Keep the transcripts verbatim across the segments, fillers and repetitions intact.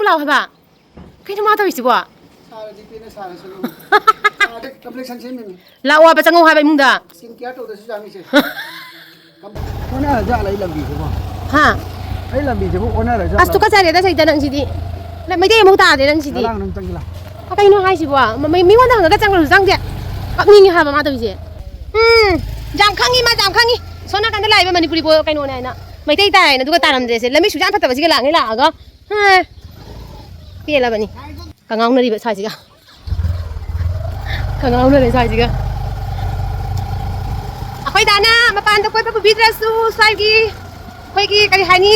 ꯄꯨ ꯂꯥꯛꯑꯣ ꯍꯥꯏꯕ꯫ ꯀꯩꯅꯣ ꯃꯥ ꯇꯧꯔꯤꯁꯤꯕꯣ? ꯁꯥꯔꯗꯤ ꯄꯦꯟꯅ ꯁꯥꯔꯁꯅꯨ꯫ ꯁꯥꯔꯗꯤ ꯀꯝꯄ꯭ꯂꯦꯛꯁꯟ ꯁꯦꯝꯃꯤꯅꯤ꯫ ꯂꯥꯛꯑꯣ ꯍꯥꯏꯕ, ꯆꯪꯉꯛꯑꯣ ꯍꯥꯏꯕ ꯏꯃꯨꯡꯗ꯫ ꯁ꯭ꯀꯤꯟ ꯀꯤꯌꯥꯔ ꯇꯧꯗ꯭ꯔꯁꯨ ꯌꯥꯅꯤꯁꯦ꯫ ꯑꯣꯟꯅꯔꯖꯥꯠꯂ ꯑꯩ ꯂꯝꯕꯤꯁꯤꯕꯣ? ꯍꯥ? ꯑꯩ ꯂꯝꯕꯤꯁꯤꯕꯨ ꯑꯣꯟꯅꯔꯖꯥꯠꯂ? ꯑꯁ, ꯇꯨꯀꯠꯆꯔꯦꯗ ꯁꯩꯇ ꯅꯪꯁꯤꯗꯤ꯫ ꯅꯪ ꯃꯩꯇꯩ ꯑꯃꯨꯛ ꯇꯥꯗꯦ ꯅꯪꯁꯤꯗꯤ꯫ ꯉꯔꯥꯡ ꯅꯪ ꯆꯪꯁꯤꯜꯂ꯫ ꯑ, ꯀꯩꯅꯣ ꯍꯥꯏꯁꯤꯕꯣ? ꯃ-, ꯃꯤ-, ꯃꯤꯉꯣꯟꯗ ꯍꯪꯉꯒ ꯆꯪꯉꯁꯨ ꯆꯪꯗꯦ꯫ ꯀꯞꯅꯤꯡꯉꯦ ꯍꯥꯏꯕ ꯃꯥ ꯇꯧꯔꯤꯁꯦ꯫ ꯎꯝ, ꯌꯥꯝ ꯈꯪꯉꯤ ꯃꯥ, ꯌꯥꯝ ꯈꯪꯉꯤ꯫ ꯁꯣꯝ ꯅꯥꯀꯟꯗ ꯂꯥꯛꯏꯕ ꯃꯅꯤꯄꯨꯔꯤ ꯕꯣ-, ꯀꯩꯅꯣꯅꯦ ꯍꯥꯏꯅ꯫ ꯃꯩꯇꯩ ꯇꯥꯏ ꯍꯥꯏꯅ, ꯑꯗꯨꯒ ꯇꯥꯔꯝꯗ꯭ꯔꯦꯁꯦ꯫ ꯂꯝꯕꯤ ꯁꯨꯡꯆꯥꯟ ꯐꯠꯇꯕꯁꯤꯒ ꯂꯥꯛꯅꯤ ꯂꯥꯛꯑꯒ꯫ ꯍꯥ, ꯄꯦꯜꯂꯕꯅꯤ꯫ ꯀꯉꯥꯎꯅꯔꯤꯕ ꯁ꯭ꯋꯥꯏꯁꯤꯒ꯫ ꯀꯉꯥꯎꯅꯔꯦ ꯁ꯭ꯋꯥꯏꯁꯤꯒ꯫ ꯑꯩꯈꯣꯏ ꯗꯥꯅ ꯃꯄꯥꯟꯗ ꯀꯣꯏꯕ ꯄꯨꯕꯤꯗ꯭ꯔꯁꯨ ꯁ꯭ꯋꯥꯏꯒꯤ ꯑꯩꯈꯣꯏꯒꯤ ꯀꯔꯤ ꯍꯥꯏꯅꯤ,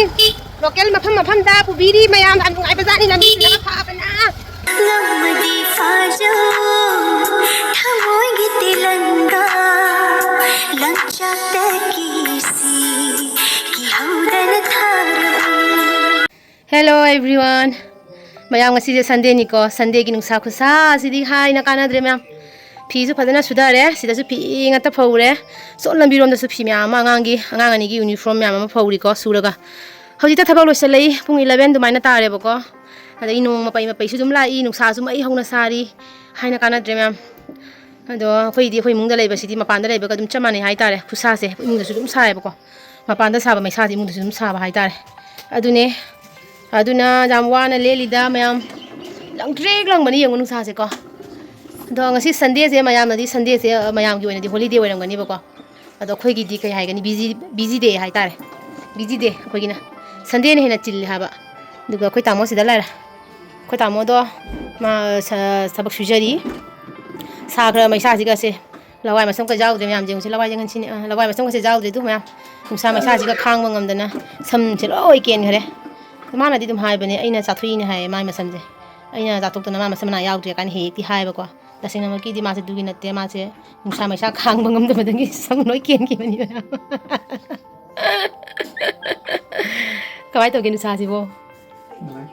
ꯂꯣꯀꯦꯜ ꯃꯐꯝ ꯃꯐꯝꯗ ꯄꯨꯕꯤꯔꯤ ꯃꯌꯥꯝ꯫ ꯌꯥꯝ ꯅꯨꯡꯉꯥꯏꯕꯖꯥꯠꯅꯤ ꯂꯝꯕꯤꯁꯤꯅꯒ ꯐꯕꯅ꯫ ꯉꯝꯃꯗꯤ ꯐꯥꯖꯧ, ꯊꯃꯣꯏꯒꯤ ꯇꯦꯂꯪꯒꯥ, ꯂꯪꯆꯥꯛꯇ ꯀꯤꯁꯤ, ꯀꯤꯍꯧꯗꯅ ꯊꯥꯔꯕꯅꯤ꯫ Hello everyone. ꯃꯌꯥꯝ, ꯉꯁꯤꯁꯦ ꯁꯟꯗꯦꯅꯤꯀꯣ꯫ ꯁꯟꯗꯦꯒꯤ ꯅꯨꯡꯁꯥ ꯈꯨꯁꯥ ꯑꯁꯤꯗꯤ ꯍꯥꯏꯅ ꯀꯥꯟꯅꯗ꯭ꯔꯦ ꯃꯌꯥꯝ꯫ ꯐꯤꯁꯨ ꯐꯖꯅ ꯁꯨꯊꯔꯦ꯫ ꯁꯤꯗꯁꯨ ꯐꯤ ꯉꯥꯛꯇ ꯐꯧꯔꯦ꯫ ꯁꯣꯝ ꯂꯝꯕꯤꯔꯣꯝꯗꯁꯨ ꯐꯤ ꯃꯌꯥꯝ ꯑꯃ ꯑꯉꯥꯡꯒꯤ, ꯑꯉꯥꯡ ꯑꯅꯤꯒꯤ ꯌꯨꯅꯤꯐꯣꯔꯝ ꯃꯌꯥꯝ ꯑꯃ ꯐꯧꯔꯤꯀꯣ, ꯁꯨꯔꯒ꯫ ꯍꯧꯖꯤꯛꯇ ꯊꯕꯛ ꯂꯣꯏꯁꯤꯜꯂꯛꯏ꯫ ꯄꯨꯡ eleven ꯑꯗꯨꯃꯥꯏꯅ ꯇꯥꯔꯦꯕꯀꯣ꯫ ꯑꯗꯒꯤ ꯅꯣꯡ ꯃꯄꯩ ꯃꯄꯩꯁꯨ ꯑꯗꯨꯝ ꯂꯥꯛꯏ, ꯅꯨꯡꯁꯥꯁꯨ ꯃꯩ ꯍꯧꯅ ꯁꯥꯔꯤ꯫ ꯍꯥꯏꯅ ꯀꯥꯟꯅꯗ꯭ꯔꯦ ꯃꯌꯥꯝ꯫ ꯑꯗꯣ ꯑꯩꯈꯣꯏꯗꯤ ꯑꯩꯈꯣꯏ ꯏꯃꯨꯡꯗ ꯂꯩꯕꯁꯤꯗꯤ ꯃꯄꯥꯟꯗ ꯂꯩꯕꯒ ꯑꯗꯨꯝ ꯆꯞ ꯃꯥꯟꯅꯩ ꯍꯥꯏꯇꯥꯔꯦ꯫ ꯈꯨꯠꯁꯥꯁꯦ ꯑꯩꯈꯣꯏ ꯏꯃꯨꯡꯗꯁꯨ ꯑꯗꯨꯝ ꯁꯥꯏꯌꯦꯕꯀꯣ꯫ ꯃꯄꯥꯟꯗ ꯁꯥꯕ ꯃꯩꯁꯥꯁꯦ ꯏꯃꯨꯡꯗꯁꯨ ꯑꯗꯨꯝ ꯁꯥꯕ ꯍꯥꯏꯇꯥꯔꯦ꯫ ꯑꯗꯨꯅꯦ, ꯑꯗꯨꯅ ꯌꯥꯝ ꯋꯥꯅ ꯂꯦꯜꯂꯤꯗ ꯃꯌꯥꯝ꯫ ꯂꯪꯇ꯭ꯔꯤꯛ ꯂꯪꯕꯅꯤ ꯌꯦꯡꯉꯨ ꯅꯨꯡꯁꯥꯁꯦꯀꯣ꯫ ꯑꯗꯣ ꯉꯁꯤ ꯁꯟꯗꯦꯁꯦ ꯃꯌꯥꯝꯅꯗꯤ, ꯁꯟꯗꯦꯁꯦ ꯃꯌꯥꯝꯒꯤ ꯑꯣꯏꯅꯗꯤ ꯍꯣꯂꯤꯗꯦ ꯑꯣꯏꯔꯝꯒꯅꯤꯕꯀꯣ꯫ ꯑꯗꯣ ꯑꯩꯈꯣꯏꯒꯤꯗꯤ ꯀꯩ ꯍꯥꯏꯒꯅꯤ, ꯕꯤꯖꯤ, ꯕꯤꯖꯤ ꯗꯦ ꯍꯥꯏꯇꯥꯔꯦ꯫ ꯕꯤꯖꯤ ꯗꯦ ꯑꯩꯈꯣꯏꯒꯤꯅ꯫ ꯁꯟꯗꯦꯅ ꯍꯦꯟꯅ ꯆꯤꯜꯂꯦ ꯍꯥꯏꯕ꯫ ꯑꯗꯨꯒ ꯑꯩꯈꯣꯏ ꯇꯥꯃꯣ ꯁꯤꯗ ꯂꯩꯔꯦ꯫ ꯑꯩꯈꯣꯏ ꯇꯥꯃꯣꯗꯣ ꯃꯥ ꯁ-, ꯊꯕꯛ ꯁꯨꯖꯔꯤ꯫ ꯁꯥꯈ꯭ꯔ ꯃꯩꯁꯥꯁꯤꯒꯁꯦ꯫ ꯂꯋꯥꯏ ꯃꯁꯝꯒ ꯌꯥꯎꯗ꯭ꯔꯦ ꯃꯌꯥꯝ, ꯌꯦꯡꯉꯨꯁꯦ, ꯂꯋꯥꯏ ꯌꯦꯡꯍꯟꯁꯤꯅꯦ꯫ ꯑ, ꯂꯋꯥꯏ ꯃꯁꯝꯒꯁꯦ ꯌꯥꯎꯗ꯭ꯔꯦ ꯑꯗꯨ ꯃꯌꯥꯝ꯫ ꯅꯨꯡꯁꯥ ꯃꯩꯁꯥꯁꯤꯒ ꯈꯥꯡꯕ ꯉꯝꯗꯅ ꯁꯝꯁꯦ ꯂꯣꯏ ꯀꯦꯟꯈꯔꯦ꯫ ꯃꯥꯅꯗꯤ ꯑꯗꯨꯝ ꯍꯥꯏꯕꯅꯦ, "ꯑꯩꯅ ꯆꯥꯊꯣꯛꯏꯅꯦ" ꯍꯥꯏꯌꯦ ꯃꯥꯏ ꯃꯁꯝꯁꯦ꯫ "ꯑꯩꯅ ꯆꯥꯊꯣꯛꯇꯅ ꯃꯥ ꯃꯁꯝ ꯃꯅꯥ ꯌꯥꯎꯗ꯭ꯔꯦ" ꯀꯥꯏꯅ ꯍꯦꯛ ꯍꯦꯛꯇꯤ ꯍꯥꯏꯌꯦꯕꯀꯣ꯫ ꯇꯁꯦꯡꯅꯃꯛꯀꯤꯗꯤ ꯃꯥꯁꯦ ꯑꯗꯨꯒꯤ ꯅꯠꯇꯦ, ꯃꯥꯁꯦ ꯅꯨꯡꯁꯥ ꯃꯩꯁꯥ ꯈꯥꯡꯕ ꯉꯝꯗꯕꯗꯒꯤ ꯁꯝ ꯂꯣꯏ ꯀꯦꯟꯈꯤꯕꯅꯤ ꯃꯌꯥꯝ꯫ ꯀꯃꯥꯏꯅ ꯇꯧꯒꯦ ꯅꯨꯡꯁꯥꯁꯤꯕꯣ? ꯅꯨꯡꯉꯥꯏ꯫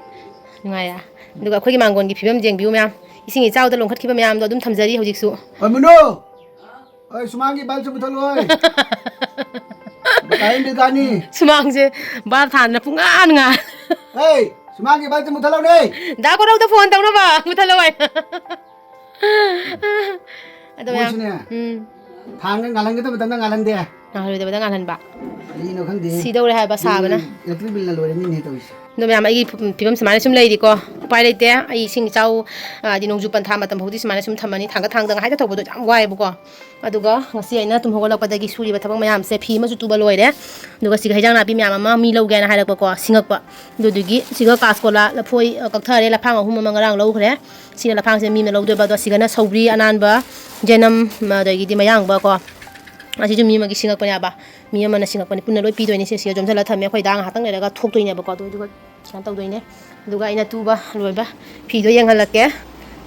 ꯅꯨꯡꯉꯥꯏꯌꯦ꯫ ꯑꯗꯨꯒ ꯑꯩꯈꯣꯏꯒꯤ ꯃꯥꯡꯒꯣꯟꯒꯤ ꯐꯤꯕꯝ ꯌꯦꯡꯕꯤꯌꯨ ꯃꯌꯥꯝ꯫ ꯏꯁꯤꯡ ꯏꯆꯥꯎꯗ ꯂꯣꯡꯈꯠꯈꯤꯕ ꯃꯌꯥꯝꯗꯣ ꯑꯗꯨꯝ ꯊꯝꯖꯔꯤ ꯍꯧꯖꯤꯛꯁꯨ꯫ ꯑꯣꯏ ꯃꯨꯅꯨ! ꯑꯣꯏ, ꯁꯨꯃꯥꯡꯒꯤ ꯕꯜꯕꯁꯨ ꯃꯨꯊꯠꯂꯣ, ꯑꯣꯏ꯫ ꯕꯤꯀꯥꯔꯤ, ꯕꯤꯀꯥꯅꯤ꯫ ꯁꯨꯃꯥꯡꯁꯦ ꯕꯜꯕ ꯊꯥꯟꯗꯅ ꯄꯨꯡꯉꯥꯟ ꯉꯥꯟ꯫ ꯑꯩ! ꯁꯨꯃꯥꯡꯒꯤ ꯕꯜꯕꯁꯦ ꯃꯨꯊꯠꯂꯧꯅꯦ꯫ ꯗꯥ ꯀꯣꯔꯧꯗ ꯐꯣꯟ ꯇꯧꯅꯕ ꯃꯨꯊꯠꯂꯧ ꯍꯥꯏ꯫ ꯑꯗꯣ ꯃꯌꯥꯝ, ꯃꯣꯏꯁꯨꯅꯦ꯫ ꯎꯝ꯫ ꯊꯥꯡꯒ ꯉꯥꯜꯍꯟꯒꯗꯕ ꯃꯇꯝꯗ ꯉꯥꯜꯍꯟꯗꯦ꯫ ꯉꯥꯜꯍꯜꯂꯣꯏꯗꯕꯗ ꯉꯥꯜꯍꯟꯕ꯫ ꯀꯔꯤꯅꯣ ꯈꯪꯗꯦ꯫ ꯁꯤꯗꯧꯔꯦ ꯍꯥꯏꯕ ꯁꯥꯕꯅ꯫ ꯕꯤꯜ, electric billꯅ ꯂꯣꯏꯔꯅꯤꯅꯦ ꯇꯧꯔꯤꯁꯦ꯫ ꯑꯗꯣ ꯃꯌꯥꯝ, ꯑꯩꯒꯤ ꯐꯤ-, ꯐꯤꯕꯝ ꯁꯨꯃꯥꯏꯅ ꯁꯨꯝ ꯂꯩꯔꯤꯀꯣ꯫ ꯎꯄꯥꯏ ꯂꯩꯇꯦ꯫ ꯑꯩ ꯏꯁꯤꯡ ꯏꯆꯥꯎ, ꯑ, ꯍꯥꯏꯗꯤ ꯅꯣꯡꯖꯨ ꯄꯟꯊꯥ ꯃꯇꯝ ꯐꯥꯎꯗꯤ ꯁꯨꯃꯥꯏꯅ ꯁꯨꯝ ꯊꯝꯃꯅꯤ꯫ ꯊꯥꯡꯒꯠ ꯊꯥꯡꯗ ꯉꯥꯏꯍꯥꯛꯇ ꯊꯧꯕꯗꯣ ꯌꯥꯝ ꯋꯥꯏꯑꯦꯕꯀꯣ꯫ ꯑꯗꯨꯒ ꯉꯁꯤ ꯑꯩꯅ ꯇꯨꯝ ꯍꯧꯒꯠꯂꯛꯄꯗꯒꯤ ꯁꯨꯔꯤꯕ ꯊꯕꯛ ꯃꯌꯥꯝꯁꯦ, ꯐꯤ ꯑꯃꯁꯨ ꯇꯨꯕ ꯂꯣꯏꯔꯦ꯫ ꯑꯗꯨꯒ ꯁꯤꯒ ꯍꯩꯖꯥꯡ ꯅꯥꯄꯤ ꯃꯌꯥꯝ ꯑꯃ ꯃꯤ ꯂꯧꯒꯦꯅ ꯍꯥꯏꯔꯛꯄꯀꯣ, ꯁꯤꯡꯉꯛꯄ꯫ ꯑꯗꯨꯗꯨꯒꯤ ꯁꯤꯒ ꯀꯥꯁꯀꯣꯂꯥ ꯂꯐꯣꯏ, ꯑ, ꯀꯛꯊꯔꯦ꯫ ꯂꯐꯥꯡ ꯑꯍꯨꯝ ꯑꯃ ꯉꯔꯥꯡ ꯂꯧꯈ꯭ꯔꯦ꯫ ꯁꯤꯅ ꯂꯐꯥꯡꯁꯦ ꯃꯤ ꯑꯃꯅ ꯂꯧꯗꯣꯏꯕ꯫ ꯑꯗꯣ ꯁꯤꯒꯅ ꯁꯧꯒ꯭ꯔꯤ ꯑꯅꯥꯟꯕ, ꯖꯦꯅꯝ, ꯑꯗꯒꯤꯗꯤ ꯃꯌꯥꯡꯕ ꯀꯣ꯫ ꯑꯁꯤꯁꯨ ꯃꯤ ꯑꯃꯒꯤ ꯁꯤꯡꯉꯛꯄꯅꯦꯕ꯫ ꯃꯤ ꯑꯃꯅ ꯁꯤꯡꯉꯛꯄꯅꯦ꯫ ꯄꯨꯟꯅ ꯂꯣꯏ ꯄꯤꯗꯣꯏꯅꯦ꯫ ꯁꯦ, ꯁꯤꯒ ꯌꯣꯝꯁꯤꯜꯂ ꯊꯝꯃꯦ꯫ ꯑꯩꯈꯣꯏ ꯗꯥ ꯉꯥꯏꯍꯥꯛꯇꯪ ꯂꯩꯔꯒ ꯊꯣꯛꯇꯣꯏꯅꯦꯕꯀꯣ꯫ ꯑꯗꯨ, ꯑꯗꯨꯒ ꯁꯨꯃꯥꯏꯅ ꯇꯧꯗꯣꯏꯅꯦ꯫ ꯑꯗꯨꯒ ꯑꯩꯅ ꯇꯨꯕ ꯂꯣꯏꯕ ꯐꯤꯗꯣ ꯌꯦꯡꯍꯜꯂꯛꯀꯦ꯫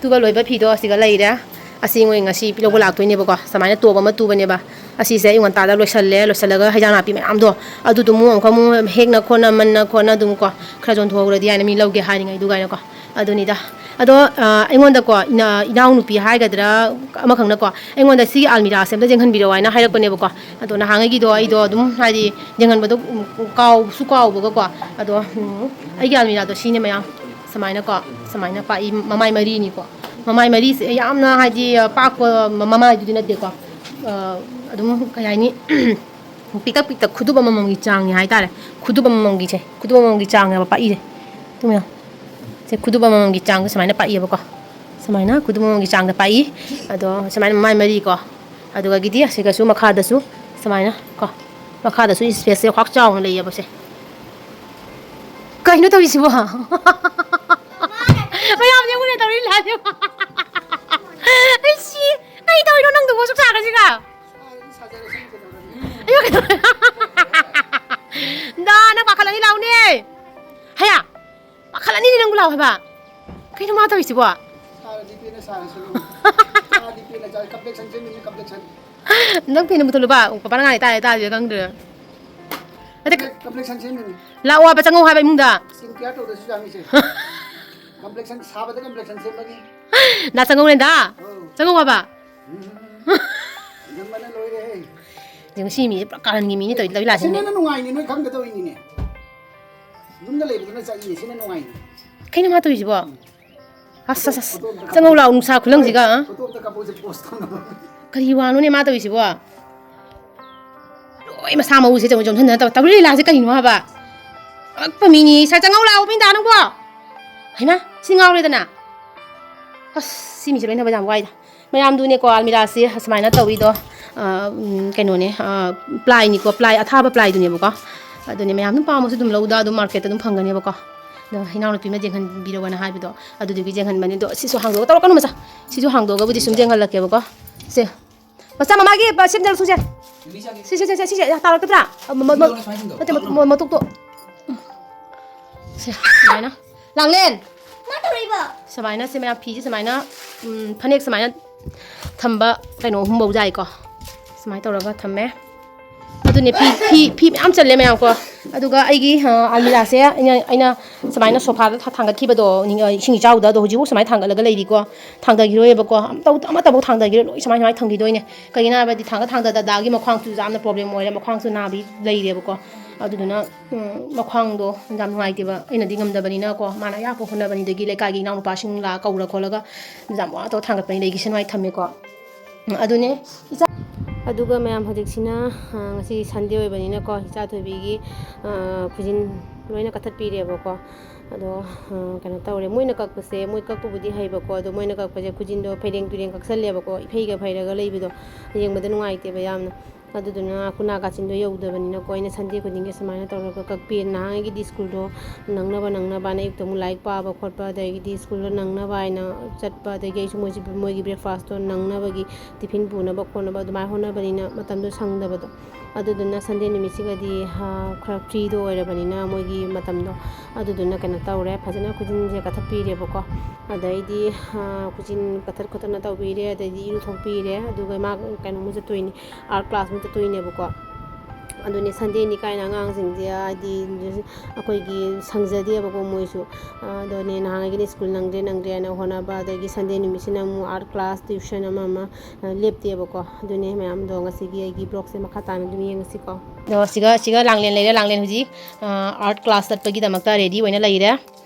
ꯇꯨꯕ ꯂꯣꯏꯕ ꯐꯤꯗꯣ ꯑꯁꯤꯒ ꯂꯩꯔꯦ꯫ ꯑꯁꯤ ꯃꯣꯏ ꯉꯁꯤ ꯂꯧꯕ ꯂꯥꯛꯇꯣꯏꯅꯦꯕꯀꯣ꯫ ꯁꯨꯃꯥꯏꯅ ꯇꯣꯞ ꯑꯃ ꯇꯨꯕꯅꯦꯕ꯫ ꯑꯁꯤꯁꯦ ꯑꯌꯨꯛ ꯉꯟꯇꯥꯗ ꯂꯣꯏꯁꯜꯂꯦ꯫ ꯂꯣꯏꯁꯜꯂꯒ ꯍꯩꯖꯥꯡ ꯅꯥꯄꯤ ꯃꯌꯥꯝꯗꯣ ꯑꯗꯨꯗꯨ ꯑꯃꯨꯛ ꯑꯃꯨꯛ ꯍꯦꯛꯅ ꯈꯣꯠꯅ, ꯃꯟꯅ ꯈꯣꯠꯅ ꯑꯗꯨꯝ ꯀꯣ, ꯈꯔ ꯌꯣꯟꯊꯣꯛꯍꯧꯔꯗꯤ ꯍꯥꯏꯅ, ꯃꯤ ꯂꯧꯒꯦ ꯍꯥꯏꯔꯤꯉꯩꯗꯨ ꯀꯥꯏꯅꯀꯣ꯫ ꯑꯗꯨꯅꯤꯗ꯫ ꯑꯗꯣ, ꯑ, ꯑꯩꯉꯣꯟꯗꯀꯣ, ꯏꯅꯥ-, ꯏꯅꯥꯎꯅꯨꯄꯤ ꯍꯥꯏꯒꯗ꯭ꯔꯥ, ꯑꯃꯈꯛꯅꯀꯣ, ꯑꯩꯉꯣꯟꯗ ꯁꯤꯒꯤ ꯑꯜꯃꯤꯔꯥꯁꯦ ꯑꯝꯇ ꯌꯦꯡꯍꯟꯕꯤꯔꯛꯑꯣ ꯍꯥꯏꯅ ꯍꯥꯏꯔꯛꯄꯅꯦꯕꯀꯣ꯫ ꯑꯗꯣ ꯅꯍꯥꯟꯉꯩꯒꯤꯗꯣ ꯑꯩꯗꯣ ꯑꯗꯨꯝ, ꯍꯥꯏꯗꯤ, ꯌꯦꯡꯍꯟꯕꯗꯣ, ꯎꯝ, ꯀꯥꯎꯁꯨ ꯀꯥꯎꯕꯒꯀꯣ꯫ ꯑꯗꯣ, ꯎꯝ, ꯑꯩꯒꯤ ꯑꯜꯃꯤꯔꯥꯗꯣ ꯁꯤꯅꯦ ꯃꯌꯥꯝ꯫ ꯁꯨꯃꯥꯏꯅꯀꯣ, ꯁꯨꯃꯥꯏꯅ ꯄꯥꯛꯏ, ꯃꯃꯥꯏ ꯃꯔꯤꯅꯤꯀꯣ꯫ ꯃꯃꯥꯏ ꯃꯔꯤꯁꯦ ꯌꯥꯝꯅ, ꯍꯥꯏꯗꯤ, ꯄꯥꯛꯄ ꯃ-, ꯃꯃꯥꯏꯗꯨꯗꯤ ꯅꯠꯇꯦꯀꯣ꯫ ꯑ, ꯑꯗꯨꯝ, ꯀꯩ ꯍꯥꯏꯅꯤ, ꯄꯤꯛꯇꯛ ꯄꯤꯛꯇꯛ ꯈꯨꯗꯨꯞ ꯑꯃꯃꯝꯒꯤ ꯆꯥꯡꯅꯤ ꯍꯥꯏꯇꯥꯔꯦ꯫ ꯈꯨꯗꯨꯞ ꯑꯃꯃꯝꯒꯤꯁꯦ, ꯈꯨꯗꯨꯞ ꯑꯃꯃꯝꯒꯤ ꯆꯥꯡꯅꯦꯕ ꯄꯥꯛꯏꯁꯦ꯫ ꯇꯨꯃꯤꯟꯅ꯫ ꯁꯦ, ꯈꯨꯗꯨꯞ ꯑꯃꯃꯝꯒꯤ ꯆꯥꯡꯗ ꯁꯨꯃꯥꯏꯅ ꯄꯥꯛꯏꯕꯀꯣ꯫ ꯁꯨꯃꯥꯏꯅ ꯈꯨꯗꯨꯞ ꯑꯃꯃꯝꯒꯤ ꯆꯥꯡꯗ ꯄꯥꯛꯏ꯫ ꯑꯗꯣ ꯁꯨꯃꯥꯏꯅ ꯃꯃꯥꯏ ꯃꯔꯤꯀꯣ꯫ ꯑꯗꯨꯗꯒꯤꯗꯤ ꯑꯁꯤꯒꯁꯨ ꯃꯈꯥꯗꯁꯨ ꯁꯨꯃꯥꯏꯅ ꯀꯣ꯫ ꯃꯈꯥꯗꯁꯨ spaceꯁꯦ ꯈ꯭ꯋꯥꯛ ꯆꯥꯎꯅ ꯂꯩꯌꯦꯕꯁꯦ꯫ ꯀꯩꯅꯣ ꯇꯧꯔꯤꯁꯤꯕꯣ? ꯃꯌꯥꯝꯁꯦ ꯃꯣꯏꯅ ꯇꯧꯔꯤ ꯂꯥꯜꯂꯦ꯫ ꯑꯩ ꯁꯤ, ꯀꯩ ꯇꯧꯔꯤꯅꯣ ꯅꯪꯗꯨꯕꯣ ꯁꯨꯛ ꯁꯥꯒꯠꯁꯤꯒ? ꯑꯌꯣ, ꯀꯩꯗꯧꯔꯦ? ꯗꯥ, ꯅꯪ ꯄꯥꯈꯠꯂꯅꯤ ꯂꯥꯎꯅꯦ꯫ ꯍꯌꯥ, ꯄꯥꯈꯠꯂꯅꯤꯅꯦ ꯅꯪꯕꯨ ꯂꯥꯎ ꯍꯥꯏꯕ꯫ ꯀꯩꯅꯣ ꯃꯥ ꯇꯧꯔꯤꯁꯤꯕꯣ? ꯁꯥꯔꯗꯤ ꯄꯦꯟꯅ ꯁꯥꯔꯁꯅꯨ꯫ ꯁꯥꯔꯗꯤ ꯄꯦꯟꯅ ꯆꯥꯔ complexion ꯁꯦꯝꯃꯤꯅꯦ, complexion꯫ ꯅꯪ ꯐꯦꯟ ꯃꯨꯊꯠꯂꯨꯕ꯫ ꯄꯥꯄꯥꯅ ꯉꯥꯡꯉꯤ ꯇꯥꯔꯦ ꯇꯥꯗ꯭ꯔꯤꯔꯥ ꯈꯪꯗ꯭ꯔꯦ꯫ ꯑꯗ complexion ꯁꯦꯝꯃꯤꯅꯦ꯫ ꯂꯥꯛꯑꯣ ꯍꯥꯏꯕ, ꯆꯪꯉꯛꯑꯣ ꯍꯥꯏꯕ ꯏꯃꯨꯡꯗ꯫ Skin care ꯇꯧꯗ꯭ꯔꯁꯨ ꯌꯥꯅꯤꯁꯦ꯫ Complexion ꯁꯥꯕꯗ complexion ꯁꯦꯝꯕꯒꯤ꯫ ꯅꯥ ꯆꯪꯉꯛꯎꯅꯦ ꯗꯥ꯫ ꯑꯧ꯫ ꯆꯪꯉꯛꯑꯣ ꯍꯥꯏꯕ꯫ ꯎꯝ꯫ ꯌꯦꯡꯕꯅ ꯂꯣꯏꯔꯦꯍꯦ꯫ ꯌꯦꯡꯉꯨ, ꯁꯤ ꯃꯤꯁꯦ ꯄꯨꯔꯥ ꯀꯥꯔꯟꯒꯤ ꯃꯤꯅꯤ ꯇꯧꯔꯤ, ꯂꯧꯏ ꯂꯥꯁꯤꯅꯦ꯫ ꯑꯁꯤꯅ ꯅꯨꯡꯉꯥꯏꯅꯤ, ꯅꯣꯏ ꯈꯪꯒꯗꯧꯔꯤꯅꯤꯅꯦ꯫ ꯌꯨꯝꯗ ꯂꯩꯕꯗꯨꯅ ꯆꯠꯂꯤꯅꯦ, ꯁꯤꯅ ꯅꯨꯡꯉꯥꯏꯅꯦ꯫ ꯀꯩꯅꯣ ꯃꯥ ꯇꯧꯔꯤꯁꯤꯕꯣ? ꯑꯁ, ꯑꯁ, ꯑꯁ꯫ ꯐꯣꯇꯣ ꯑꯝꯇ ꯆꯪꯉꯧ ꯂꯥꯛꯑꯣ, ꯅꯨꯡꯁꯥ ꯈꯨꯂꯪꯁꯤꯒ꯫ ꯐꯣꯇꯣ ꯑꯝꯇ ꯀꯥꯞꯄꯛꯎꯁꯦ, post ꯇꯧꯅꯕ꯫ ꯀꯔꯤ ꯋꯥꯅꯣꯅꯦ ꯃꯥ ꯇꯧꯔꯤꯁꯤꯕꯣ? ꯂꯣꯏ ꯃꯁꯥ ꯃꯎꯁꯦ ꯆꯣꯡ-, ꯆꯣꯡꯁꯤꯟꯗꯅ ꯇꯧ-, ꯇꯧꯔꯤ ꯂꯤꯂꯥꯁꯦ ꯀꯔꯤꯅꯣ ꯍꯥꯏꯕ? ꯑꯉꯛꯄ ꯃꯤꯅꯤ꯫ ꯁꯥꯔ, ꯆꯪꯉꯧ ꯂꯥꯛꯑꯣ, ꯃꯤꯗꯥ ꯅꯪꯕꯣ꯫ ꯍꯩꯃꯥ, ꯁꯤ ꯉꯥꯎꯔꯦꯗꯅ꯫ ꯑꯁ, ꯁꯤ ꯃꯤꯁꯦ ꯂꯣꯏꯅꯕ ꯌꯥꯝ ꯋꯥꯏꯗ꯫ ꯃꯌꯥꯝꯗꯨꯅꯦꯀꯣ, ꯑꯜꯃꯤꯔꯥꯁꯦ ꯁꯨꯃꯥꯏꯅ ꯇꯧꯔꯤꯗꯣ, ꯑ, ꯎꯝ, ꯀꯩꯅꯣꯅꯦ, ꯑ, plyꯅꯤꯀꯣ, ply ꯑꯊꯥꯕ plyꯗꯨꯅꯦꯕꯀꯣ꯫ ꯑꯗꯨꯅꯦ, ꯃꯌꯥꯝ ꯑꯗꯨꯝ ꯄꯥꯝꯃꯁꯨ ꯑꯗꯨꯝ ꯂꯧꯗ, ꯑꯗꯨꯝ marketꯇ ꯑꯗꯨꯝ ꯐꯪꯒꯅꯦꯕꯀꯣ꯫ ꯑꯗꯣ ꯏꯅꯥꯎꯅꯨꯄꯤ ꯑꯃ ꯌꯦꯡꯍꯟꯕꯤꯔꯛꯑꯣꯅ ꯍꯥꯏꯕꯗꯣ, ꯑꯗꯨꯗꯨꯒꯤ ꯌꯦꯡꯍꯟꯕꯅꯤ꯫ ꯑꯗꯣ ꯁꯤꯁꯨ ꯍꯥꯡꯗꯣꯛꯑꯒ, ꯇꯧꯔꯛꯀꯅꯨ ꯃꯆꯥ, ꯁꯤꯁꯨ ꯍꯥꯡꯗꯣꯛꯑꯒꯕꯨꯗꯤ ꯁꯨꯝ ꯌꯦꯡꯍꯜꯂꯛꯀꯦꯕꯀꯣ꯫ ꯁꯦ, ꯃꯆꯥ, ꯃꯃꯥꯒꯤ ꯄ-, ꯁꯦꯝꯖꯔꯛ ꯁꯨꯁꯦ꯫ ꯁꯤ, ꯁꯤ, ꯁꯤ, ꯁꯤ, ꯁꯤ, ꯇꯥꯔꯛꯇꯕ꯭ꯔꯥ? ꯑ, ꯃ-, ꯃ-, ꯃ-, ꯅꯠꯇꯦ, ꯃ-, ꯃ-, ꯃꯇꯣꯛꯇꯣ꯫ ꯁꯦ, ꯁꯨꯃꯥꯏꯅ꯫ ꯂꯥꯡꯂꯦꯟ! ꯁꯨꯃꯥꯏꯅ ꯁꯦ ꯃꯌꯥꯝ ꯐꯤꯁꯦ ꯁꯨꯃꯥꯏꯅ, ꯎꯝ, ꯐꯅꯦꯛ ꯁꯨꯃꯥꯏꯅ ꯊꯝꯕ ꯀꯩꯅꯣ ꯑꯍꯨꯝꯐꯧ ꯌꯥꯏꯀꯣ꯫ ꯁꯨꯃꯥꯏꯅ ꯇꯧꯔꯒ ꯊꯝꯃꯦ꯫ ꯑꯗꯨꯅꯦ ꯐꯤ, ꯐꯤ, ꯐꯤ ꯃꯌꯥꯝ ꯆꯜꯂꯦ ꯃꯌꯥꯝꯀꯣ꯫ ꯑꯗꯨꯒ ꯑꯩꯒꯤ, ꯑ, ꯑꯜꯃꯤꯔꯥꯁꯦ ꯑꯩꯅ, ꯑꯩꯅ ꯁꯨꯃꯥꯏꯅ ꯁꯣꯐꯥꯗ ꯊꯥ-, ꯊꯥꯡꯒꯠꯈꯤꯕꯗꯣ, ꯅꯤꯡ-, ꯑ, ꯏꯁꯤꯡ ꯏꯆꯥꯎꯗ, ꯑꯗꯣ ꯍꯧꯖꯤꯛꯐꯥꯎ ꯁꯨꯃꯥꯏꯅ ꯊꯥꯡꯒꯠꯂꯒ ꯂꯩꯔꯤꯀꯣ꯫ ꯊꯥꯡꯗꯈꯤꯔꯣꯏꯕꯀꯣ꯫ ꯑꯝꯇ-, ꯑꯃꯠꯇꯐꯥꯎ ꯊꯥꯡꯗꯈꯤꯔꯣꯏ꯫ ꯂꯣꯏ ꯁꯨꯃꯥꯏ, ꯁꯨꯃꯥꯏꯅ ꯊꯝꯈꯤꯗꯣꯏꯅꯦ꯫ ꯀꯩꯒꯤꯅꯣ ꯍꯥꯏꯕꯗꯤ ꯊꯥꯡꯒꯠ ꯊꯥꯡꯗ ꯗꯗꯥꯒꯤ ꯃꯈ꯭ꯋꯥꯡꯁꯨ ꯌꯥꯝꯅ problem ꯑꯣꯏꯔꯦ꯫ ꯃꯈ꯭ꯋꯥꯡꯁꯨ ꯅꯥꯕꯤ ꯂꯩꯔꯦꯕꯀꯣ꯫ ꯑꯗꯨꯗꯨꯅ ꯎꯝ, ꯃꯈ꯭ꯋꯥꯡꯗꯣ ꯌꯥꯝ ꯅꯨꯡꯉꯥꯏꯇꯦꯕ꯫ ꯑꯩꯅꯗꯤ ꯉꯝꯗꯕꯅꯤꯅꯀꯣ, ꯃꯥꯅ ꯑꯌꯥꯛꯄ ꯍꯣꯠꯅꯕꯅꯤ, ꯑꯗꯒꯤ ꯂꯩꯀꯥꯏꯒꯤ ꯏꯅꯥꯎꯅꯨꯄꯥꯁꯤꯡ ꯂꯥꯛꯑ ꯀꯧꯔ ꯈꯣꯠꯂꯒ ꯌꯥꯝ ꯋꯥꯅ ꯇꯧꯔ ꯊꯥꯡꯒꯠꯄꯅꯤ, ꯂꯩꯒꯤ ꯁꯦꯟꯋꯥꯏ ꯊꯝꯃꯦꯀꯣ꯫ ꯎꯝ, ꯑꯗꯨꯅꯦ ꯏꯆꯥ-, ꯑꯗꯨꯒ ꯃꯌꯥꯝ, ꯍꯧꯖꯤꯛꯁꯤꯅ, ꯑ, ꯉꯁꯤ Sunday ꯑꯣꯏꯕꯅꯤꯅꯀꯣ, ꯏꯆꯥ ꯊꯣꯏꯕꯤꯒꯤ, ꯑ, ꯈꯨꯖꯤꯟ ꯂꯣꯏꯅ ꯀꯛꯊꯠꯄꯤꯔꯦꯕꯀꯣ꯫ ꯑꯗꯣ, ꯑ, ꯀꯩꯅꯣ ꯇꯧꯔꯦ, ꯃꯣꯏꯅ ꯀꯛꯄꯁꯦ, ꯃꯣꯏ ꯀꯛꯄꯕꯨꯗꯤ ꯍꯩꯕꯀꯣ, ꯑꯗꯣ ꯃꯣꯏꯅ ꯀꯛꯄꯁꯦ ꯈꯨꯖꯤꯟꯗꯣ ꯐꯩꯔꯦꯡ ꯇꯨꯔꯦꯡ ꯀꯛꯁꯜꯂꯦꯕꯀꯣ, ꯏꯐꯩꯒ ꯐꯩꯔꯒ ꯂꯩꯕꯗꯣ ꯌꯦꯡꯕꯗ ꯅꯨꯡꯉꯥꯏꯇꯦꯕ ꯌꯥꯝꯅ꯫ ꯑꯗꯨꯗꯨꯅ ꯈꯨꯅꯥ ꯀꯥꯆꯤꯟꯗꯣ ꯌꯧꯗꯕꯅꯤꯅꯀꯣ, ꯑꯩꯅ Sunday ꯈꯨꯗꯤꯡꯒꯤ ꯁꯨꯃꯥꯏꯅ ꯇꯧꯔꯒ ꯀꯛꯄꯤ꯫ ꯅꯍꯥꯟꯉꯩꯒꯤꯗꯤ ꯁ꯭ꯀꯨꯜꯗꯣ ꯅꯪꯅꯕ ꯅꯪꯅꯕ ꯍꯥꯏꯅ ꯑꯌꯨꯛꯇ ꯑꯃꯨꯛ ꯂꯥꯏꯔꯤꯛ ꯄꯥꯕ ꯈꯣꯠꯄ, ꯑꯗꯒꯤꯗꯤ ꯁ꯭ꯀꯨꯜꯗꯣ ꯅꯪꯅꯕ ꯍꯥꯏꯅ ꯆꯠꯄ, ꯑꯗꯒꯤ ꯑꯩꯁꯨ ꯃꯣꯏꯁꯤ, ꯃꯣꯏꯒꯤ breakfastꯇꯣ ꯅꯪꯅꯕꯒꯤ tiffin ꯄꯨꯅꯕ ꯈꯣꯠꯅꯕ ꯑꯗꯨꯃꯥꯏꯅ ꯍꯣꯠꯅꯕꯅꯤꯅ ꯃꯇꯝꯗꯣ ꯁꯪꯗꯕꯗꯣ꯫ ꯑꯗꯨꯗꯨꯅ Sunday ꯅꯨꯃꯤꯠꯁꯤꯒꯗꯤ, ꯍꯥ, ꯈꯔ freeꯗꯣ ꯑꯣꯏꯔꯕꯅꯤꯅ ꯃꯣꯏꯒꯤ ꯃꯇꯝꯗꯣ, ꯑꯗꯨꯗꯨꯅ ꯀꯩꯅꯣ ꯇꯧꯔꯦ, ꯐꯖꯅ ꯈꯨꯖꯤꯟꯁꯦ ꯀꯛꯊꯠꯄꯤꯔꯦꯕꯀꯣ꯫ ꯑꯗꯩꯗꯤ, ꯍꯥ, ꯈꯨꯖꯤꯟ ꯀꯛꯊꯠ ꯈꯣꯠꯇꯅ ꯇꯧꯕꯤꯔꯦ, ꯑꯗꯩꯗꯤ ꯏꯔꯨꯊꯣꯛꯄꯤꯔꯦ, ꯑꯗꯨꯒ ꯃꯥ ꯀꯩꯅꯣꯃꯨꯛ ꯆꯠꯇꯣꯏꯅꯤ, art class ꯑꯃ ꯆꯠꯇꯣꯏꯅꯦꯕꯀꯣ꯫ ꯑꯗꯨꯅꯦ, ꯁꯟꯗꯦꯅꯤ ꯀꯥꯏꯅ ꯑꯉꯥꯡꯁꯤꯡꯁꯦ ꯍꯥꯏꯗꯤ ꯑꯩꯈꯣꯏꯒꯤ ꯁꯪꯖꯗꯦꯕꯀꯣ ꯃꯣꯏꯁꯨ꯫ ꯑꯗꯨꯅꯦ, ꯅꯍꯥꯟꯉꯩꯒꯤꯅ ꯁ꯭ꯀꯨꯜ ꯅꯪꯗ꯭ꯔꯦ ꯅꯪꯗ꯭ꯔꯦꯅ ꯍꯣꯠꯅꯕ, ꯑꯗꯒꯤ ꯁꯟꯗꯦ ꯅꯨꯃꯤꯠꯁꯤꯅ ꯑꯃꯨꯛ ꯑꯥꯔꯠ ꯀ꯭ꯂꯥꯁ, ꯇ꯭ꯌꯨꯁꯟ ꯑꯃ ꯑꯃ ꯂꯦꯞꯇꯦꯕꯀꯣ꯫ ꯑꯗꯨꯅꯦ ꯃꯌꯥꯝꯗꯣ, ꯉꯁꯤꯒꯤ ꯑꯩꯒꯤ ꯕ꯭ꯂꯣꯛꯁꯦ ꯃꯈꯥ ꯇꯥꯅ ꯑꯗꯨꯝ ꯌꯦꯡꯉꯁꯤꯀꯣ꯫ ꯑꯗꯣ ꯁꯤꯒ, ꯁꯤꯒ ꯂꯥꯡꯂꯦꯟ ꯂꯩꯔꯦ꯫ ꯂꯥꯡꯂꯦꯟ ꯍꯧꯖꯤꯛ ꯑꯥꯔꯠ ꯀ꯭ꯂꯥꯁ ꯆꯠꯄꯒꯤꯗꯃꯛꯇ ꯔꯦꯗꯤ ꯑꯣꯏꯅ ꯂꯩꯔꯦ꯫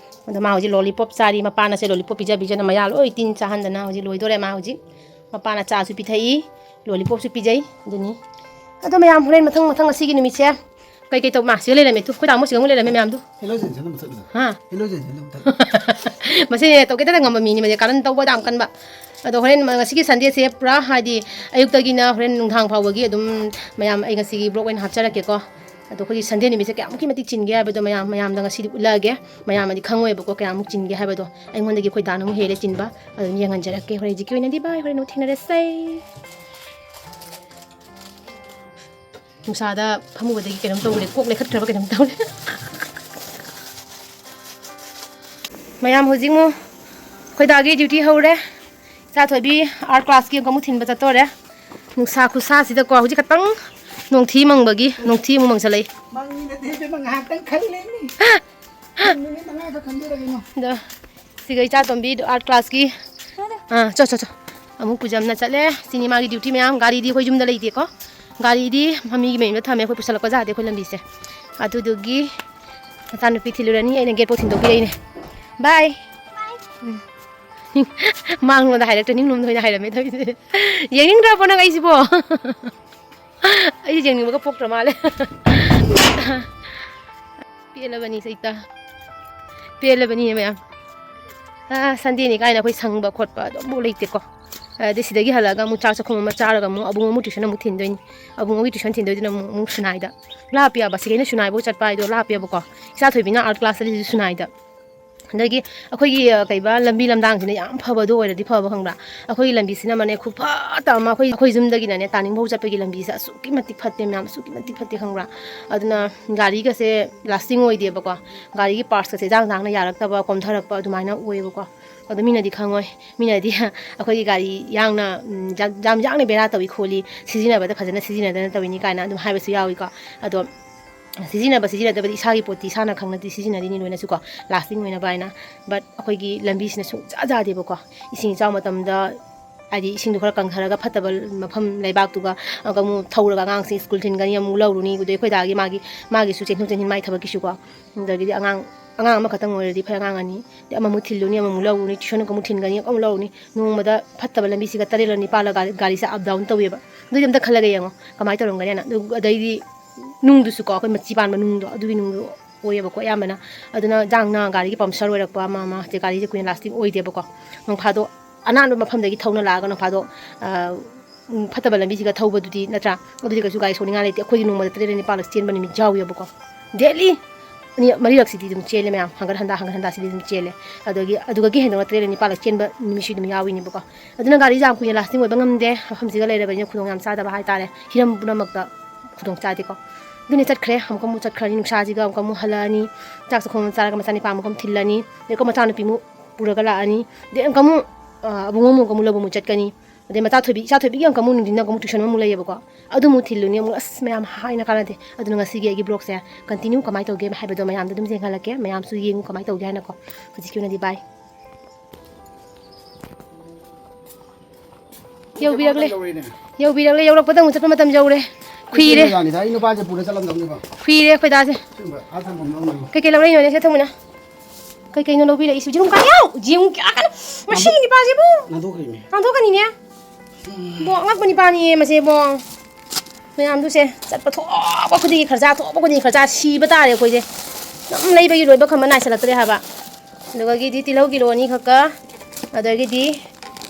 ꯑꯗꯣ ꯃꯥ ꯍꯧꯖꯤꯛ ꯂꯣꯂꯤꯄꯣꯞ ꯆꯥꯔꯤ꯫ ꯃꯄꯥꯅꯁꯦ ꯂꯣꯂꯤꯄꯣꯞ ꯄꯤꯖ ꯄꯤꯖꯅ ꯃꯌꯥ ꯂꯣꯏ ꯇꯤꯟ ꯆꯥꯍꯟꯗꯅ ꯍꯧꯖꯤꯛ ꯂꯣꯏꯗꯣꯔꯦ꯫ ꯃꯥ ꯍꯧꯖꯤꯛ ꯃꯄꯥꯅ ꯆꯥꯁꯨ ꯄꯤꯊꯛꯏ, ꯂꯣꯂꯤꯄꯣꯞꯁꯨ ꯄꯤꯖꯩ꯫ ꯑꯗꯨꯅꯤ꯫ ꯑꯗꯣ ꯃꯌꯥꯝ, ꯍꯣꯔꯦꯟ ꯃꯊꯪ ꯃꯊꯪ ꯉꯁꯤꯒꯤ ꯅꯨꯃꯤꯠꯁꯦ ꯀꯩꯀꯩ ꯇꯧ-, ꯃꯥ ꯁꯤꯒ ꯂꯩꯔꯝꯃꯦ꯫ ꯇꯨ, ꯑꯩꯈꯣꯏ ꯇꯥꯃꯣ ꯁꯤꯒ ꯑꯃꯨꯛ ꯂꯩꯔꯝꯃꯦ ꯃꯌꯥꯝꯗꯣ꯫ ꯍꯦꯂꯣꯖꯦꯟꯁꯤꯅ ꯃꯨꯊꯠꯂꯨ꯫ ꯍꯥ? ꯍꯦꯂꯣꯖꯦꯟꯁꯤꯅ ꯃꯨꯊꯠꯂꯨ꯫ ꯃꯁꯤꯅꯦ, ꯇꯧꯒꯦꯗꯅ ꯉꯝꯕ ꯃꯤꯅꯤ ꯃꯁꯦ, ꯀꯥꯔꯟ ꯇꯧꯕꯗ ꯌꯥꯝ ꯀꯟꯕ꯫ ꯑꯗꯣ ꯍꯣꯔꯦꯟ ꯉꯁꯤꯒꯤ ꯁꯟꯗꯦꯁꯦ ꯄꯨꯔꯥ ꯍꯥꯏꯗꯤ ꯑꯌꯨꯛꯇꯒꯤꯅ ꯍꯣꯔꯦꯟ ꯅꯨꯡꯗꯥꯡ ꯐꯥꯎꯕꯒꯤ ꯑꯗꯨꯝ ꯃꯌꯥꯝ ꯑꯩ ꯉꯁꯤꯒꯤ ꯕ꯭ꯂꯣꯛ ꯑꯣꯏꯅ ꯍꯥꯞꯆꯔꯛꯀꯦꯀꯣ꯫ ꯑꯗꯣ ꯑꯩꯈꯣꯏꯒꯤ ꯁꯟꯗꯦ ꯅꯨꯃꯤꯠꯁꯦ ꯀꯌꯥꯃꯨꯛꯀꯤ ꯃꯇꯤꯛ ꯆꯤꯟꯒꯦ ꯍꯥꯏꯕꯗꯣ ꯃꯌꯥꯝ, ꯃꯌꯥꯝꯗ ꯉꯁꯤꯗꯤ ꯎꯠꯂꯛꯑꯒꯦ꯫ ꯃꯌꯥꯝꯅꯗꯤ ꯈꯪꯉꯣꯏꯕꯀꯣ ꯀꯌꯥꯃꯨꯛ ꯆꯤꯟꯒꯦ ꯍꯥꯏꯕꯗꯣ꯫ ꯑꯩꯉꯣꯟꯗꯒꯤ ꯑꯩꯈꯣꯏ ꯗꯥꯅ ꯑꯃꯨꯛ ꯍꯦꯜꯂꯦ ꯆꯤꯟꯕ꯫ ꯑꯗꯨꯝ ꯌꯦꯡꯍꯟꯖꯔꯛꯀꯦ꯫ ꯍꯣꯔꯦꯟ ꯍꯧꯖꯤꯛꯀꯤ ꯑꯣꯏꯅꯗꯤ ꯕꯥꯏ, ꯍꯣꯔꯦꯟ ꯑꯃꯨꯛ ꯊꯦꯡꯅꯔꯁꯦ꯫ ꯅꯨꯡꯁꯥꯗ ꯐꯝꯃꯨꯕꯗꯒꯤ ꯀꯩꯅꯣꯝ ꯇꯧꯔꯦ, ꯀꯣꯛ ꯂꯩꯈꯠꯈ꯭ꯔꯕ ꯀꯩꯅꯣꯝ ꯇꯧꯔꯦ꯫ ꯃꯌꯥꯝ ꯍꯧꯖꯤꯛ ꯑꯃꯨꯛ ꯑꯩꯈꯣꯏ ꯗꯥꯒꯤ ꯗ꯭ꯌꯨꯇꯤ ꯍꯧꯔꯦ꯫ ꯏꯆꯥ ꯊꯣꯏꯕꯤ ꯑꯥꯔꯠ ꯀ꯭ꯂꯥꯁꯀꯤ ꯑꯃꯨꯛ ꯊꯤꯟꯕ ꯆꯠꯇꯣꯔꯦ꯫ ꯅꯨꯡꯁꯥ ꯈꯨꯠꯁꯥꯁꯤꯗꯀꯣ, ꯍꯧꯖꯤꯛ ꯈꯛꯇꯪ ꯅꯣꯡꯊꯤ ꯃꯪꯕꯒꯤ, ꯅꯣꯡꯊꯤ ꯑꯃꯨꯛ ꯃꯪꯁꯜꯂꯛꯏ꯫ ꯃꯪꯉꯤ ꯅꯠꯇꯦ ꯏꯕꯦꯝꯃ, ꯉꯥꯏꯍꯥꯛꯇꯪ ꯈꯜꯂꯤꯅꯤ꯫ ꯅꯨꯃꯤꯠ ꯃꯉꯥꯈꯛ ꯈꯟꯕꯤꯔꯒꯦ ꯏꯃꯥ꯫ ꯑꯗꯣ ꯁꯤꯒ ꯏꯆꯥ ꯇꯣꯝꯕꯤ ꯑꯥꯔꯠ ꯀ꯭ꯂꯥꯁꯀꯤ꯫ ꯑꯥ, ꯆꯣ, ꯆꯣ, ꯆꯣ꯫ ꯑꯃꯨꯛ ꯄꯨꯖꯝꯅ ꯆꯠꯂꯦ꯫ ꯁꯤꯅꯤ ꯃꯥꯒꯤ ꯗ꯭ꯌꯨꯇꯤ ꯃꯌꯥꯝ꯫ ꯒꯥꯔꯤꯗꯤ ꯑꯩꯈꯣꯏ ꯌꯨꯝꯗ ꯂꯩꯇꯦꯀꯣ꯫ ꯒꯥꯔꯤꯗꯤ ꯃꯃꯤꯒꯤ ꯃꯌꯨꯝꯗ ꯊꯝꯃꯦ꯫ ꯑꯩꯈꯣꯏ ꯄꯨꯁꯜꯂꯛꯄ ꯌꯥꯗꯦ ꯑꯩꯈꯣꯏ ꯂꯝꯕꯤꯁꯦ꯫ ꯑꯗꯨꯗꯨꯒꯤ ꯃꯆꯥꯅꯨꯄꯤ ꯊꯤꯜꯂꯨꯔꯅꯤ꯫ ꯑꯩꯅ ꯒꯦꯠꯐꯥꯎ ꯊꯤꯟꯗꯣꯛꯄꯤꯔꯛꯏꯅꯦ꯫ ꯕꯥꯏ꯫ ꯎꯝ꯫ ꯃꯥꯡꯂꯣꯝꯗ ꯍꯥꯏꯔꯛꯇ꯭ꯔꯦ, ꯅꯤꯡꯂꯣꯝꯗ ꯑꯣꯏꯅ ꯍꯥꯏꯔꯝꯃꯦ ꯇꯧꯔꯤꯁꯦ꯫ ꯌꯦꯡꯅꯤꯡꯗ꯭ꯔꯕꯣ ꯅꯪ ꯑꯩꯁꯤꯕꯣ? ꯑꯩꯁꯦ ꯌꯦꯡꯅꯤꯡꯕꯒ ꯄꯣꯛꯇ꯭ꯔ ꯃꯥꯜꯂꯦ꯫ ꯄꯦꯜꯂꯕꯅꯤ ꯁꯩꯇ꯫ ꯄꯦꯜꯂꯕꯅꯤ ꯃꯌꯥꯝ꯫ ꯑꯥ, ꯁꯟꯗꯦꯅꯤ ꯀꯥꯏꯅ ꯑꯩꯈꯣꯏ ꯁꯪꯕ ꯈꯣꯠꯄ ꯑꯗꯨꯝꯐꯥꯎ ꯂꯩꯇꯦꯀꯣ꯫ ꯑꯗꯩ ꯁꯤꯗꯒꯤ ꯍꯜꯂꯛꯑꯒ ꯑꯃꯨꯛ ꯆꯥꯛ ꯆꯥꯛꯈꯨꯝ ꯑꯃ ꯆꯥꯔꯒ ꯑꯃꯨꯛ ꯑꯕꯨꯡꯉꯣ ꯑꯃꯨꯛ ꯇ꯭ꯌꯨꯁꯟ ꯑꯃꯨꯛ ꯊꯤꯟꯗꯣꯏꯅꯤ꯫ ꯑꯕꯨꯡꯉꯣꯒꯤ ꯇ꯭ꯌꯨꯁꯟ ꯊꯤꯟꯗꯣꯏꯗꯨꯅ ꯑꯃꯨꯛ, ꯑꯃꯨꯛ ꯁꯨꯅꯥꯏꯗ꯫ ꯂꯥꯞꯄꯦꯕ, ꯁꯤꯗꯩꯅ ꯁꯨꯅꯥꯏꯐꯥꯎ ꯆꯠꯄ ꯍꯥꯏꯗꯣ ꯂꯥꯞꯄꯦꯕꯀꯣ꯫ ꯏꯆꯥ ꯊꯣꯏꯕꯤꯅ ꯑꯥꯔꯠ ꯀ꯭ꯂꯥꯁ ꯆꯠꯂꯤꯁꯤꯁꯨ ꯁꯨꯅꯥꯏꯗ꯫ ꯑꯗꯒꯤ ꯑꯩꯈꯣꯏꯒꯤ, ꯑ, ꯀꯩꯕ, ꯂꯝꯕꯤ ꯂꯝꯗꯥꯡꯁꯤꯅ ꯌꯥꯝ ꯐꯕꯗꯣ ꯑꯣꯏꯔꯗꯤ ꯐꯕ, ꯈꯪꯕ꯭ꯔꯥ? ꯑꯩꯈꯣꯏꯒꯤ ꯂꯝꯕꯤꯁꯤꯅ ꯑꯃꯅꯦ, ꯈꯨꯐꯠꯇ ꯑꯃ, ꯑꯩꯈꯣꯏ, ꯑꯩꯈꯣꯏ ꯌꯨꯝꯗꯒꯤꯅꯅꯦ ꯇꯥꯅꯤꯡꯐꯧ ꯆꯠꯄꯒꯤ ꯂꯝꯕꯤꯁꯦ ꯑꯁꯨꯛꯀꯤ ꯃꯇꯤꯛ ꯐꯠꯇꯦ ꯃꯌꯥꯝ, ꯑꯁꯨꯛꯀꯤ ꯃꯇꯤꯛ ꯐꯠꯇꯦ, ꯈꯪꯕ꯭ꯔꯥ? ꯑꯗꯨꯅ ꯒꯥꯔꯤꯒꯁꯦ ꯂꯥꯁꯇꯤꯡ ꯑꯣꯏꯗꯦꯕꯀꯣ꯫ ꯒꯥꯔꯤꯒꯤ ꯄꯥꯔꯠꯁꯀꯁꯦ ꯏꯟꯖꯥꯡ ꯊꯥꯡꯅ ꯌꯥꯔꯛꯇꯕ, ꯀꯣꯝꯊꯔꯛꯄ ꯑꯗꯨꯃꯥꯏꯅ ꯑꯣꯏꯌꯦꯕꯀꯣ꯫ ꯑꯗꯣ ꯃꯤꯅꯗꯤ ꯈꯪꯉꯣꯏ꯫ ꯃꯤꯅꯗꯤ ꯑꯩꯈꯣꯏꯒꯤ ꯒꯥꯔꯤ ꯌꯥꯡꯅ, ꯎꯝ, ꯌꯥꯝ, ꯌꯥꯝ ꯌꯥꯡꯅ ꯕꯦꯔꯥ ꯇꯧꯏ ꯈꯣꯠꯂꯤ, ꯁꯤꯖꯤꯟꯅꯕꯗ ꯐꯖꯅ ꯁꯤꯖꯤꯟꯅꯗꯅ ꯇꯧꯏꯅꯤ ꯀꯥꯏꯅ ꯑꯗꯨꯝ ꯍꯥꯏꯕꯁꯨ ꯌꯥꯎꯏꯀꯣ꯫ ꯑꯗꯣ ꯁꯤꯖꯤꯟꯅꯕ ꯁꯤꯖꯤꯟꯅꯗꯕꯗꯤ ꯏꯁꯥꯒꯤ ꯄꯣꯠꯇꯤ ꯏꯁꯥꯅ ꯈꯪꯅꯗꯤ ꯁꯤꯖꯤꯟꯅꯔꯤꯅꯤ ꯂꯣꯏꯅꯁꯨꯀꯣ, lasting ꯑꯣꯏꯅꯕ ꯍꯥꯏꯅ꯫ But ꯑꯩꯈꯣꯏꯒꯤ ꯂꯝꯕꯤꯁꯤꯅ ꯁꯨꯡꯆꯥ ꯆꯥꯗꯦꯕꯀꯣ꯫ ꯏꯁꯤꯡ ꯏꯆꯥꯎ ꯃꯇꯝꯗ, ꯍꯥꯏꯗꯤ ꯏꯁꯤꯡꯗꯣ ꯈꯔ ꯀꯪꯊꯔꯒ ꯐꯠꯇꯕ ꯃꯐꯝ ꯂꯩꯕꯥꯛꯇꯨꯒ ꯑꯃꯨꯛ ꯊꯧꯔꯒ ꯑꯉꯥꯡꯁꯤꯡ ꯁ꯭ꯀꯨꯜ ꯊꯤꯟꯒꯅꯤ, ꯑꯃꯨꯛ ꯂꯧꯔꯨꯅꯤ꯫ ꯑꯗꯨꯗꯩ ꯑꯩꯈꯣꯏ ꯗꯥꯒꯤ ꯃꯥꯒꯤ, ꯃꯥꯒꯤꯁꯨ ꯆꯦꯟꯊꯣꯛ ꯆꯦꯟꯁꯤꯟ ꯃꯥꯏ ꯊꯕꯛꯀꯤꯁꯨꯀꯣ꯫ ꯑꯗꯒꯤꯗꯤ ꯑꯉꯥꯡ, ꯑꯉꯥꯡ ꯑꯃꯈꯛꯇꯪ ꯑꯣꯏꯔꯗꯤ ꯐꯩ, ꯑꯉꯥꯡ ꯑꯅꯤ꯫ ꯑꯗꯩ ꯑꯃꯃꯨꯛ ꯊꯤꯜꯂꯨꯅꯤ, ꯑꯃꯃꯨꯛ ꯂꯧꯔꯨꯅꯤ, tuition ꯑꯃꯨꯛ ꯊꯤꯟꯒꯅꯤ, ꯑꯃꯨꯛ ꯂꯧꯔꯨꯅꯤ꯫ ꯅꯣꯡꯃꯗ ꯐꯠꯇꯕ ꯂꯝꯕꯤꯁꯤꯒ ꯇꯔꯦꯠꯂ ꯅꯤꯄꯥꯜꯂ ꯒꯥꯔꯤ, ꯒꯥꯔꯤꯁꯦ up down ꯇꯧꯋꯦꯕ꯫ ꯑꯗꯨꯗꯤ ꯑꯝꯇ ꯈꯜꯂꯒ ꯌꯦꯡꯉꯣ, ꯀꯃꯥꯏꯅ ꯇꯧꯔꯝꯒꯅꯤ ꯍꯥꯏꯅ꯫ ꯑꯗꯨ, ꯑꯗꯩꯗꯤ ꯅꯨꯡꯗꯨꯁꯨꯀꯣ, ꯑꯩꯈꯣꯏ ꯃꯆꯤ ꯄꯥꯟꯕ ꯅꯨꯡꯗꯣ, ꯑꯗꯨꯒꯤ ꯅꯨꯡꯗꯣ ꯑꯣꯏꯌꯦꯕꯀꯣ ꯑꯌꯥꯝꯕꯅ꯫ ꯑꯗꯨꯅ ꯌꯥꯡꯅ ꯒꯥꯔꯤꯒꯤ puncture ꯑꯣꯏꯔꯛꯄ ꯑꯃ ꯑꯃ, ꯑꯗꯩ ꯒꯥꯔꯤꯁꯦ ꯀꯨꯏꯅ lasting ꯑꯣꯏꯗꯦꯕꯀꯣ꯫ ꯅꯣꯡ ꯐꯥꯗꯣꯛ ꯑꯅꯥꯟꯕ ꯃꯐꯝꯗꯒꯤ ꯊꯧꯅ ꯂꯥꯛꯑꯒ ꯅꯣꯡ ꯐꯥꯗꯣꯛ, ꯑ, ꯎꯝ, ꯐꯠꯇꯕ ꯂꯝꯕꯤꯁꯤꯒ ꯊꯧꯕꯗꯨꯗꯤ, ꯅꯠꯇ꯭ꯔꯥ? ꯑꯗꯨꯗꯤ ꯀꯩꯁꯨ ꯒꯥꯔꯤ ꯁꯣꯛꯅꯤꯡꯉꯥꯏ ꯂꯩꯇꯦ꯫ ꯑꯩꯈꯣꯏꯗꯤ ꯅꯣꯡꯃꯗ ꯇꯔꯦꯠ ꯅꯤꯄꯥꯜꯂꯛ ꯆꯦꯟꯕ ꯅꯨꯃꯤꯠ ꯌꯥꯎꯋꯦꯕꯀꯣ꯫ Daily ꯑꯅꯤ, ꯃꯔꯤꯔꯛꯁꯤꯗꯤ ꯑꯗꯨꯝ ꯆꯦꯜꯂꯦ ꯃꯌꯥꯝ, ꯍꯪꯒꯠ ꯍꯟꯗ, ꯍꯪꯒꯠ ꯍꯟꯗ ꯁꯤꯗꯤ ꯑꯗꯨꯝ ꯆꯦꯜꯂꯦ꯫ ꯑꯗꯒꯤ ꯑꯗꯨꯗꯒꯤ ꯍꯦꯟꯗꯣꯛꯅ ꯇꯔꯦꯠ ꯅꯤꯄꯥꯜꯂꯛ ꯆꯦꯟꯕ ꯅꯨꯃꯤꯠꯁꯨ ꯑꯗꯨꯝ ꯌꯥꯎꯔꯤꯅꯦꯕꯀꯣ꯫ ꯑꯗꯨꯅ ꯒꯥꯔꯤ ꯌꯥꯝ ꯀꯨꯏꯅ lasting ꯑꯣꯏꯕ ꯉꯝꯗꯦ, ꯃꯐꯝꯁꯤꯒ ꯂꯩꯔꯕꯅꯤꯅ ꯈꯨꯗꯣꯡ ꯌꯥꯝ ꯆꯥꯗꯕ ꯍꯥꯏꯇꯥꯔꯦ꯫ ꯍꯤꯔꯝ ꯄꯨꯝꯅꯃꯛꯇ ꯈꯨꯗꯣꯡ ꯆꯥꯗꯦꯀꯣ꯫ ꯑꯗꯨꯅꯦ ꯆꯠꯈ꯭ꯔꯦ, ꯑꯃꯨꯛꯀ ꯑꯃꯨꯛ ꯆꯠꯈ꯭ꯔꯅꯤ, ꯅꯨꯡꯁꯥꯁꯤꯒ ꯑꯃꯨꯛꯀ ꯑꯃꯨꯛ ꯍꯜꯂꯛꯑꯅꯤ, ꯆꯥꯛ ꯆꯥꯛꯈꯣꯝ ꯆꯥꯔꯒ ꯃꯆꯥꯅꯤꯄꯥ ꯑꯃꯨꯛꯀ ꯑꯃꯨꯛ ꯊꯤꯜꯂꯅꯤ, ꯑꯗꯩ ꯑꯃꯨꯛꯀ ꯃꯆꯥꯅꯨꯄꯤꯃꯨꯛ ꯄꯨꯔꯒ ꯂꯥꯛꯑꯅꯤ, ꯑꯗꯩ ꯑꯃꯨꯛꯀ ꯑꯃꯨꯛ, ꯑ, ꯑꯕꯨꯡꯉꯣ ꯑꯃꯨꯛꯀ ꯑꯃꯨꯛ ꯂꯧꯕ ꯑꯃꯨꯛ ꯆꯠꯀꯅꯤ꯫ ꯑꯗꯩ ꯃꯆꯥ ꯊꯣꯏꯕꯤ, ꯏꯆꯥ ꯊꯣꯏꯕꯤꯒꯤ ꯑꯃꯨꯛꯀ ꯑꯃꯨꯛ ꯅꯨꯡꯊꯤꯟꯗ ꯑꯃꯨꯛ tuition ꯑꯃꯨꯛ ꯂꯩꯌꯦꯕꯀꯣ, ꯑꯗꯨ ꯑꯃꯨꯛ ꯊꯤꯜꯂꯨꯅꯤ ꯑꯃꯨꯛ꯫ ꯑꯁ, ꯃꯌꯥꯝ ꯍꯥꯏꯅ ꯀꯥꯟꯅꯗꯦ꯫ ꯑꯗꯨꯅ ꯉꯁꯤꯒꯤ ꯑꯩꯒꯤ vlogꯁꯦ continue ꯀꯃꯥꯏꯅ ꯇꯧꯒꯦ ꯍꯥꯏꯕꯗꯣ ꯃꯌꯥꯝꯗ ꯑꯗꯨꯝ ꯌꯦꯡꯍꯜꯂꯛꯀꯦ, ꯃꯌꯥꯝꯁꯨ ꯌꯦꯡꯉꯨ ꯀꯃꯥꯏꯅ ꯇꯧꯒꯦ ꯍꯥꯏꯅꯀꯣ꯫ ꯍꯧꯖꯤꯛꯀꯤ ꯑꯣꯏꯅꯗꯤ bye꯫ ꯌꯧꯕꯤꯔꯛꯂꯦ꯫ ꯌꯧꯔꯦꯅꯦ꯫ ꯌꯧꯕꯤꯔꯛꯂꯦ, ꯌꯧꯔꯛꯄꯗ ꯑꯃꯨꯛ ꯆꯠꯄ ꯃꯇꯝ ꯌꯧꯔꯦ꯫ ꯈꯨꯏꯔꯦ꯫ ꯌꯥꯅꯤꯗ, ꯑꯩ ꯅꯨꯄꯥꯁꯦ ꯄꯨꯔ ꯆꯠꯂꯝꯗꯧꯅꯤꯀꯣ꯫ ꯈꯨꯏꯔꯦ ꯑꯩꯈꯣꯏ ꯗꯥꯁꯦ꯫ ꯑꯁꯦꯡꯕ, ꯑꯥ ꯊꯝꯐꯝ ꯂꯧꯅꯕ꯫ ꯀꯩꯀꯩ ꯂꯧꯔꯛꯏꯅꯣꯅꯦ? ꯁꯦ ꯊꯝꯃꯨꯅꯦ꯫ ꯀꯩꯀꯩꯅꯣ ꯂꯧꯕꯤꯔꯛꯏꯁꯤꯕꯨ? ꯌꯦꯔꯨꯝ ꯀꯥꯏꯌꯣ! ꯌꯦꯔꯨꯝ ꯀꯌꯥ ꯀꯩꯅꯣ? ꯃꯁꯤꯒꯤ ꯅꯨꯄꯥꯁꯤꯕꯨ! ꯅꯥꯟꯊꯣꯛꯈ꯭ꯔꯤꯅꯦ꯫ ꯅꯥꯟꯊꯣꯛꯀꯅꯤꯅꯦ꯫ ꯕꯣ, ꯑꯉꯛꯄ ꯅꯤꯄꯥꯅꯤꯌꯦ ꯃꯁꯦ, ꯕꯣ꯫ ꯃꯌꯥꯝꯗꯨꯁꯦ ꯆꯠꯄ ꯊꯣꯛꯄ ꯈꯨꯗꯤꯡꯒꯤ ꯈꯔꯆꯥ, ꯊꯣꯛꯄ ꯈꯨꯗꯤꯡꯒꯤ ꯈꯔꯆꯥ, ꯁꯤꯕ ꯇꯥꯔꯦ ꯑꯩꯈꯣꯏꯁꯦ꯫ ꯑꯗꯨꯝ ꯂꯩꯕꯒꯤ ꯂꯣꯏꯕ ꯈꯝꯕ ꯅꯥꯏꯁꯜꯂꯛꯇ꯭ꯔꯦ ꯍꯥꯏꯕ꯫ ꯑꯗꯨꯗꯒꯤꯗꯤ ꯇꯤꯜꯍꯧ ꯀꯤꯂꯣ ꯑꯅꯤꯈꯛꯀ, ꯑꯗꯒꯤꯗꯤ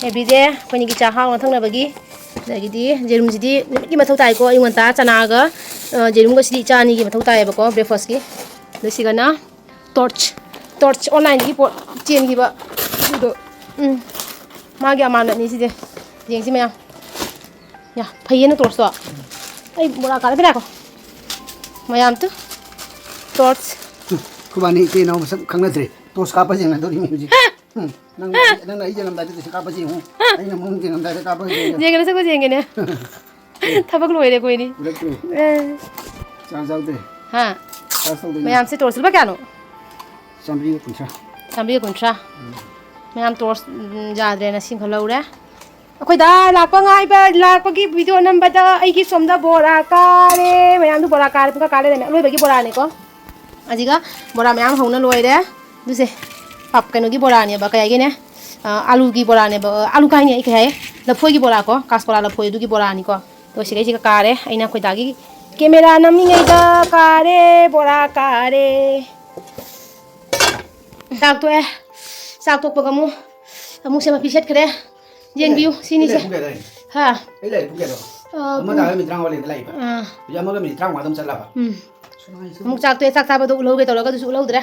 everyday ꯑꯩꯈꯣꯏꯅꯤꯒꯤ ꯆꯥ ꯍꯥꯎꯅ ꯊꯛꯅꯕꯒꯤ, ꯑꯗꯒꯤꯗꯤ ꯌꯦꯔꯨꯝꯁꯤꯗꯤ ꯅꯨꯃꯤꯠꯀꯤ ꯃꯊꯧ ꯇꯥꯏꯀꯣ꯫ ꯑꯌꯨꯛ ꯉꯟꯇꯥ ꯆꯅꯥꯒ, ꯑ, ꯌꯦꯔꯨꯝꯒꯁꯤꯗꯤ ꯏꯆꯥ ꯑꯅꯤꯒꯤ ꯃꯊꯧ ꯇꯥꯏꯌꯦꯕꯀꯣ, breakfastꯀꯤ꯫ ꯑꯗ ꯁꯤꯒꯅ torch, torch onlineꯗꯒꯤ ꯄꯣꯠ ꯆꯦꯟꯈꯤꯕ ꯑꯗꯨꯗꯣ, ꯎꯝ, ꯃꯥꯒꯤ ꯑꯃꯥꯅꯠꯅꯤ ꯁꯤꯗꯤ꯫ ꯌꯦꯡꯁꯤ ꯃꯌꯥꯝ꯫ ꯌꯥ, ꯐꯩꯌꯦꯅ torchꯇꯣ꯫ ꯑꯩ ꯕꯣꯔꯥ ꯀꯥꯔꯛꯀꯦ ꯉꯥꯏꯈꯣ꯫ ꯃꯌꯥꯝ ꯇꯨ꯫ Torch꯫ ꯈꯨꯕꯥꯅꯤ ꯏꯆꯦ ꯏꯅꯥꯎ ꯃꯁꯛ ꯈꯪꯅꯗ꯭ꯔꯦ꯫ Torch ꯀꯥꯞꯄ ꯌꯦꯡꯅꯗꯧꯔꯤꯅꯤ ꯍꯧꯖꯤꯛ꯫ ꯍꯥ! ꯎꯝ, ꯅꯪꯅ, ꯅꯪꯅ ꯑꯩ ꯌꯦꯡꯉꯝꯗꯥꯏꯗ ꯇꯨꯁꯤ ꯀꯥꯞꯄꯁꯤ ꯌꯦꯡꯉꯨ꯫ ꯑꯩꯅ ꯃꯑꯣꯡ ꯌꯦꯡꯉꯝꯗꯥꯏꯗ ꯀꯥꯞꯄꯒ ꯌꯦꯡꯉꯨ꯫ ꯌꯦꯡꯒꯦ, ꯅꯁꯛꯇꯨ ꯌꯦꯡꯒꯦꯅꯦ꯫ ꯊꯕꯛ ꯂꯣꯏꯔꯦ ꯑꯩꯈꯣꯏꯅꯤ꯫ ꯎꯔꯛꯇ꯭ꯔꯣ? ꯑꯦ꯫ ꯆꯥꯛ ꯆꯥꯎꯗꯦ꯫ ꯍꯥ? ꯆꯥꯛ ꯆꯥꯎꯗꯦ꯫ ꯃꯌꯥꯝꯁꯦ ꯇꯣꯔꯁ ꯂꯨꯄꯥ ꯀꯌꯥꯅꯣ? ꯆꯥꯝꯃꯔꯤꯒ ꯀꯨꯟꯊ꯭ꯔꯥ꯫ ꯆꯥꯝꯃꯔꯤꯒ ꯀꯨꯟꯊ꯭ꯔꯥ꯫ ꯎꯝ꯫ ꯃꯌꯥꯝ ꯇꯣꯔꯁ, ꯎꯝ, ꯌꯥꯗ꯭ꯔꯦꯅ ꯁꯤꯡꯈꯠ ꯂꯧꯔꯦ꯫ ꯑꯩꯈꯣꯏ ꯗꯥ ꯂꯥꯛꯄ ꯉꯥꯏꯕ, ꯂꯥꯛꯄꯒꯤ ꯚꯤꯗꯤꯑꯣ ꯅꯝꯕꯗ ꯑꯩꯒꯤ ꯁꯣꯝꯗ ꯕꯣꯔꯥ ꯀꯥꯔꯦ꯫ ꯃꯌꯥꯝꯗꯨ ꯕꯣꯔꯥ ꯀꯥꯔꯦ, ꯄꯨꯡꯀꯥ ꯀꯥ ꯂꯩꯔꯝꯃꯦ꯫ ꯑꯂꯣꯏꯕꯒꯤ ꯕꯣꯔꯥꯅꯤꯀꯣ꯫ ꯑꯁꯤꯒ ꯕꯣꯔꯥ ꯃꯌꯥꯝ ꯍꯧꯅ ꯂꯣꯏꯔꯦ꯫ ꯑꯗꯨꯁꯦ ꯄꯞ-, ꯀꯩꯅꯣꯒꯤ ꯕꯣꯔꯥꯅꯦꯕ, ꯀꯩ ꯍꯥꯏꯒꯦꯅꯦ? ꯑ, ꯑꯥꯂꯨꯒꯤ ꯕꯣꯔꯥꯅꯦꯕ, ꯑ, ꯑꯥꯂꯨ ꯀꯥꯏꯅꯤ ꯑꯩ ꯀꯩ ꯍꯥꯏ? ꯂꯐꯣꯏꯒꯤ ꯕꯣꯔꯥ ꯀꯣ, ꯀꯥꯁꯀꯣꯂꯥ ꯂꯐꯣꯏ ꯑꯗꯨꯒꯤ ꯕꯣꯔꯥꯅꯤꯀꯣ꯫ ꯑꯗꯣ ꯁꯤꯒꯩꯁꯤꯒ ꯀꯥꯔꯦ꯫ ꯑꯩꯅ ꯑꯩꯈꯣꯏ ꯗꯥꯒꯤ ꯀꯦꯃꯦꯔꯥ ꯅꯝꯃꯤꯉꯩꯗ ꯀꯥꯔꯦ, ꯕꯣꯔꯥ ꯀꯥꯔꯦ꯫ ꯆꯥꯛ ꯇꯣꯛꯑꯦ꯫ ꯆꯥꯛ ꯇꯣꯛꯄꯒ ꯑꯃꯨꯛ, ꯑꯃꯨꯛ ꯁꯦ ꯃꯄꯤ ꯁꯦꯠꯈ꯭ꯔꯦ꯫ ꯌꯦꯡꯕꯤꯌꯨ, ꯑꯩ ꯁꯤꯅꯤꯁꯦ꯫ ꯂꯥꯏꯔꯤꯛ ꯄꯨꯡ ꯀꯌꯥꯗ ꯂꯥꯛꯏꯅꯣ? ꯍꯥ? ꯑꯩ ꯂꯥꯏꯔꯤꯛ ꯄꯨꯡ ꯀꯌꯥꯗ? ꯑ, ꯑꯃ ꯄꯨꯡ ꯇꯥꯔꯒ ꯃꯤꯅꯤꯠ ꯇꯔꯥꯃꯉꯥ ꯂꯩꯔꯒ ꯂꯥꯛꯏꯕ꯫ ꯑꯥ꯫ ꯍꯧꯖꯤꯛ ꯑꯃꯒ ꯃꯤꯅꯤꯠ ꯇꯔꯥꯃꯉꯥꯗ ꯑꯃꯨꯛ ꯆꯠꯂꯕ? ꯎꯝ꯫ ꯑꯃꯨꯛ ꯆꯥꯛ ꯇꯣꯛꯑꯦ, ꯆꯥꯛ ꯆꯥꯕꯗꯣ ꯎꯠꯍꯧꯒꯦ ꯇꯧꯔꯒ ꯑꯗꯨꯁꯨ ꯎꯠꯍꯧꯗ꯭ꯔꯦ꯫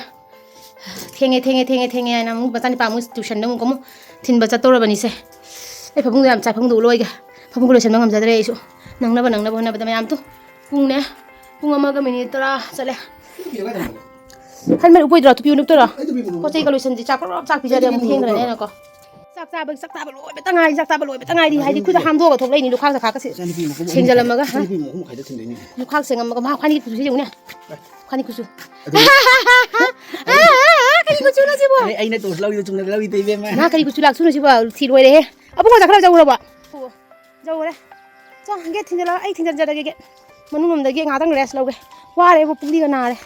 ꯊꯦꯡꯉꯦ, ꯊꯦꯡꯉꯦ, ꯊꯦꯡꯉꯦ, ꯊꯦꯡꯉꯦ ꯍꯥꯏꯅ ꯑꯃꯨꯛ ꯃꯆꯥꯅꯤꯄꯥ ꯑꯃꯨꯛ ꯇ꯭ꯌꯨꯁꯟꯗ ꯑꯃꯨꯛ, ꯑꯃꯨꯛ ꯊꯤꯟꯕ ꯆꯠꯇꯧꯔꯕꯅꯤꯁꯦ꯫ ꯑꯩ ꯐꯃꯨꯡꯗ ꯌꯥꯝ ꯆꯥꯏ, ꯐꯃꯨꯡꯗ ꯎꯠꯂꯣꯏꯒꯦ꯫ ꯐꯃꯨꯡꯒ ꯂꯣꯏꯁꯟꯕ ꯉꯝꯖꯗ꯭ꯔꯦ ꯑꯩꯁꯨ꯫ ꯅꯪꯅꯕ, ꯅꯪꯅꯕ ꯍꯣꯠꯅꯕꯗ ꯃꯌꯥꯝ ꯇꯨ꯫ ꯄꯨꯡꯅꯦ, ꯄꯨꯡ ꯑꯃꯒ ꯃꯤꯅꯤꯠ ꯇꯔꯥ ꯆꯠꯂꯦ꯫ ꯍꯦꯜꯃꯦꯠ ꯎꯞꯄꯣꯏꯗ꯭ꯔꯣ? ꯇꯨꯄꯤ ꯎꯞꯇꯣꯏꯔꯣ? ꯑꯩ ꯇꯨꯄꯤ ꯎꯞꯄꯣꯏ꯫ ꯄꯣꯠ ꯆꯩꯒ ꯂꯣꯏꯁꯟꯁꯤ, ꯆꯥꯛ ꯄ꯭ꯔꯣꯞ ꯆꯥꯛ ꯄꯤꯖꯔꯦ, ꯑꯩ ꯇꯨꯄꯤ ꯑꯃꯨꯛ ꯊꯦꯡꯈ꯭ꯔꯅꯦꯅꯀꯣ꯫ ꯆꯥꯛ ꯆꯥꯕ, ꯆꯥꯛ ꯆꯥꯕ ꯂꯣꯏꯕꯇ ꯉꯥꯏꯔꯤ, ꯆꯥꯛ ꯆꯥꯕ ꯂꯣꯏꯕꯇ ꯉꯥꯏꯔꯤ꯫ ꯍꯥꯏꯗꯤ ꯈꯨꯠꯇ ꯍꯥꯝꯗꯣꯛꯑꯒ ꯊꯣꯛꯂꯛꯏꯅꯤ, ꯂꯨꯈꯥꯛ ꯆꯈꯥꯛꯀꯁꯦ ꯏꯆꯥꯅꯨꯄꯤ ꯃꯈꯨꯝ ꯑꯍꯨꯝ ꯁꯦꯡꯖꯜꯂꯝꯃꯒ, ꯃꯈꯥꯏꯗ, ꯍꯥ? ꯏꯆꯥꯅꯨꯄꯤ ꯃꯈꯨꯝ ꯃꯈꯥꯏꯗ ꯊꯤꯟꯗꯣꯏꯅꯤ꯫ ꯂꯨꯈꯥꯛ ꯁꯦꯡꯉꯝꯃꯒ, ꯃꯥ ꯈ꯭ꯋꯥꯏꯅꯤꯒꯤ ꯈꯨꯆꯨꯁꯦ ꯌꯦꯡꯉꯨꯅꯦ꯫ ꯑꯗꯨ ꯀꯔꯤ ꯀꯨꯆꯨꯅꯣ ꯁꯤꯕꯣ? ꯑꯩ, ꯑꯩꯅ ꯇꯣꯁ ꯂꯧꯔꯤꯗꯣ ꯆꯨꯝꯅ ꯂꯧꯔꯤꯗꯣ ꯏꯕꯦꯝꯃ꯫ ꯃꯥ ꯀꯔꯤ ꯀꯨꯆꯨ ꯂꯥꯛꯆꯨꯅꯣ ꯁꯤꯕꯣ? ꯊꯤ ꯂꯣꯏꯔꯦꯍꯦ꯫ ꯑꯕꯨꯡꯉꯣ ꯆꯠꯈ꯭ꯔꯕ ꯌꯧꯔꯕꯣ? ꯌꯧꯔꯦ꯫ ꯆꯣ, ꯒꯦꯠ ꯊꯤꯟꯖꯤꯜꯂꯣ, ꯑꯩ ꯊꯤꯟꯖꯤꯟꯖꯔꯒꯦ ꯒꯦꯠ꯫ ꯃꯅꯨꯡ ꯂꯣꯝꯗꯒꯤ ꯉꯥꯛꯇꯪ rest ꯂꯧꯒꯦ꯫ ꯋꯥꯔꯦꯕꯨ, ꯄꯨꯛꯂꯤꯒ ꯅꯥꯔꯦ꯫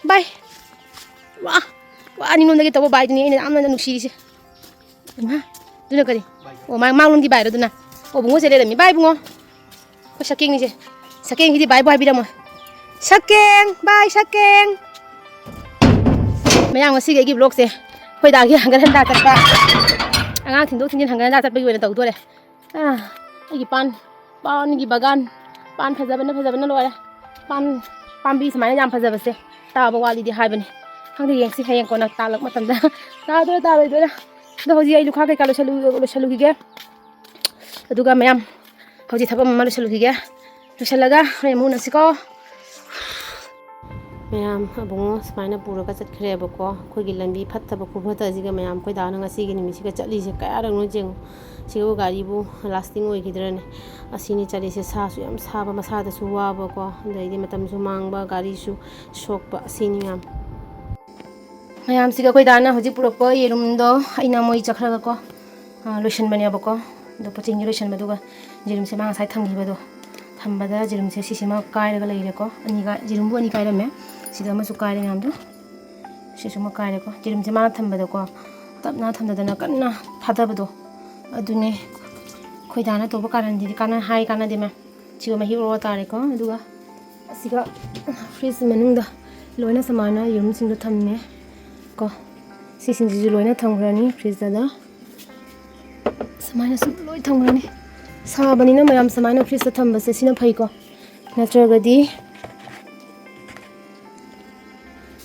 Bye꯫ ꯋꯥ, ꯋꯥ ꯅꯤꯡꯉꯣꯝꯗꯒꯤ ꯇꯧꯕ bye ꯗꯨꯅꯤ ꯑꯩꯅ ꯌꯥꯝꯅ ꯅꯨꯡꯁꯤꯔꯤꯁꯦ꯫ ꯏꯃꯥ, ꯑꯗꯨꯅ ꯀꯔꯤ? ꯑꯣ, ꯃꯥ-, ꯃꯥꯡꯂꯣꯝꯒꯤ bye ꯔꯣ ꯑꯗꯨꯅ? ꯑꯣ, ꯕꯨꯡꯉꯣ ꯁꯦ ꯂꯩꯔꯝꯃꯤ꯫ Bye ꯕꯨꯡꯉꯣ꯫ ꯑꯩꯈꯣꯏ ꯁꯛꯀꯦꯡꯅꯤꯁꯦ꯫ ꯁꯛꯀꯦꯡꯁꯤꯗꯤ bye ꯕꯨ ꯍꯥꯏꯕꯤꯔꯝꯃꯣꯏ꯫ ꯁꯛꯀꯦꯡ! Bye ꯁꯛꯀꯦꯡ! ꯃꯌꯥꯝ, ꯉꯁꯤꯒꯤ ꯑꯩꯒꯤ vlog ꯁꯦ ꯑꯩꯈꯣꯏ ꯗꯥꯒꯤ ꯍꯪꯒꯠ ꯍꯟꯗꯥ ꯆꯠꯄ, ꯑꯉꯥꯡ ꯊꯤꯟꯗꯣꯛ ꯊꯤꯟꯖꯤꯟ ꯍꯪꯒꯠ ꯍꯟꯗꯥ ꯆꯠꯄꯒꯤ ꯑꯣꯏꯅ ꯇꯧꯗꯣꯔꯦ꯫ ꯑꯥ, ꯑꯩꯒꯤ ꯄꯥꯟ, ꯄꯥꯟꯒꯤ ꯕꯒꯥꯟ, ꯄꯥꯟ ꯐꯖꯕꯅ ꯐꯖꯕꯅ ꯂꯣꯏꯔꯦ꯫ ꯄꯥꯟ ꯄꯥꯝꯕꯤ ꯁꯨꯃꯥꯏꯅ ꯌꯥꯝ ꯐꯖꯕꯁꯦ ꯇꯥꯕ ꯋꯥꯠꯂꯤꯗꯤ ꯍꯥꯏꯕꯅꯤ꯫ ꯈꯪꯗꯦ, ꯌꯦꯡꯁꯤ ꯍꯌꯦꯡ ꯀꯣꯟꯅ ꯇꯥꯜꯂꯛꯄ ꯃꯇꯝꯗ ꯇꯥꯗꯣꯏꯔꯥ ꯇꯥꯔꯣꯏꯗꯣꯏꯔꯥ꯫ ꯑꯗꯣ ꯍꯧꯖꯤꯛ ꯑꯩ ꯂꯨꯈꯥꯛ ꯀꯩꯀꯥ ꯂꯣꯏꯁꯜꯂꯨ-, ꯂꯣꯏꯁꯜꯂꯨꯈꯤꯒꯦ꯫ ꯑꯗꯨꯒ ꯃꯌꯥꯝ, ꯍꯧꯖꯤꯛ ꯊꯕꯛ ꯑꯃ ꯂꯣꯏꯁꯜꯂꯨꯈꯤꯒꯦ꯫ ꯂꯣꯏꯁꯜꯂꯒ ꯍꯣꯔꯦꯟ ꯑꯃꯨꯛ ꯎꯅꯁꯤꯀꯣ꯫ ꯃꯌꯥꯝ ꯑꯕꯨꯡꯉꯣ ꯁꯨꯃꯥꯏꯅ ꯄꯨꯔꯒ ꯆꯠꯈ꯭ꯔꯦꯕꯀꯣ꯫ ꯑꯩꯈꯣꯏꯒꯤ ꯂꯝꯕꯤ ꯐꯠꯇꯕ ꯈꯨꯐꯠꯇ ꯑꯁꯤꯒ ꯃꯌꯥꯝ ꯑꯩꯈꯣꯏ ꯗꯥꯅ ꯉꯁꯤꯒꯤ ꯅꯨꯃꯤꯠꯁꯤꯒ ꯆꯠꯂꯤꯁꯦ ꯀꯌꯥꯔꯛꯅꯣ ꯌꯦꯡꯉꯨ꯫ ꯁꯤꯕꯨ ꯒꯥꯔꯤꯕꯨ ꯂꯥꯁꯇꯤꯡ ꯑꯣꯏꯈꯤꯗ꯭ꯔꯅꯦ? ꯑꯁꯤꯅꯤ ꯆꯠꯂꯤꯁꯦ꯫ ꯁꯥꯁꯨ ꯌꯥꯝ ꯁꯥꯕ, ꯃꯁꯥꯗꯁꯨ ꯋꯥꯕꯀꯣ, ꯑꯗꯩꯗꯤ ꯃꯇꯝꯁꯨ ꯃꯥꯡꯕ, ꯒꯥꯔꯤꯁꯨ ꯁꯣꯛꯄ, ꯑꯁꯤꯅꯤ ꯃꯌꯥꯝ꯫ ꯃꯌꯥꯝꯁꯤꯒ ꯑꯩꯈꯣꯏ ꯗꯥꯅ ꯍꯧꯖꯤꯛ ꯄꯨꯔꯛꯄ ꯌꯦꯔꯨꯝꯗꯣ ꯑꯩꯅ ꯃꯣꯏ ꯆꯠꯈ꯭ꯔꯒꯀꯣ, ꯑ, ꯂꯣꯏꯁꯤꯟꯕꯅꯦꯕꯀꯣ꯫ ꯑꯗꯣ ꯄꯣꯠꯆꯩꯁꯤꯡꯁꯦ ꯂꯣꯏꯁꯤꯟꯕꯗꯨꯒ ꯌꯦꯔꯨꯝꯁꯦ ꯃꯥ ꯉꯁꯥꯏ ꯊꯝꯈꯤꯕꯗꯣ, ꯊꯝꯕꯗ ꯌꯦꯔꯨꯝꯁꯦ ꯁꯤꯁꯤꯃ ꯀꯥꯏꯔꯒ ꯂꯩꯔꯦꯀꯣ꯫ ꯑꯅꯤ ꯀꯥꯏ-, ꯌꯦꯔꯨꯝꯕꯨ ꯑꯅꯤ ꯀꯥꯏꯔꯝꯃꯦ꯫ ꯁꯤꯗ ꯑꯃꯁꯨ ꯀꯥꯏꯔꯦ ꯃꯌꯥꯝꯗꯣ꯫ ꯁꯤꯁꯨ ꯑꯃ ꯀꯥꯏꯔꯦꯀꯣ꯫ ꯌꯦꯔꯨꯝꯁꯦ ꯃꯥꯅ ꯊꯝꯕꯗꯀꯣ, ꯇꯞꯅ ꯊꯝꯗꯗꯅ ꯀꯟꯅ ꯊꯥꯗꯕꯗꯣ꯫ ꯑꯗꯨꯅꯦ ꯑꯩꯈꯣꯏ ꯗꯥꯅ ꯇꯧꯕ ꯀꯥꯔꯟꯁꯤꯗꯤ, ꯀꯥꯟꯅ-, ꯍꯥꯏ ꯀꯥꯟꯅꯗꯦ ꯃꯌꯥꯝ꯫ ꯁꯤꯒ ꯃꯍꯤ ꯑꯣꯔꯣ ꯇꯥꯔꯦꯀꯣ꯫ ꯑꯗꯨꯒ ꯑꯁꯤꯒ ꯐ꯭ꯔꯤꯖ ꯃꯅꯨꯡꯗ ꯂꯣꯏꯅ ꯁꯨꯃꯥꯏꯅ ꯌꯦꯔꯨꯝꯁꯤꯡꯗꯣ ꯊꯝꯃꯦ ꯀꯣ꯫ ꯁꯤꯁꯤꯡꯁꯤꯁꯨ ꯂꯣꯏꯅ ꯊꯝꯈ꯭ꯔꯅꯤ ꯐ꯭ꯔꯤꯖꯇ꯫ ꯁꯨꯃꯥꯏꯅ ꯁꯨꯝ ꯂꯣꯏ ꯊꯝꯈ꯭ꯔꯅꯤ꯫ ꯁꯥꯕꯅꯤꯅ ꯃꯌꯥꯝ ꯁꯨꯃꯥꯏꯅ ꯐ꯭ꯔꯤꯖꯇ ꯊꯝꯕꯁꯦ ꯁꯤꯅ ꯐꯩꯀꯣ꯫ ꯅꯠꯇ꯭ꯔꯒꯗꯤ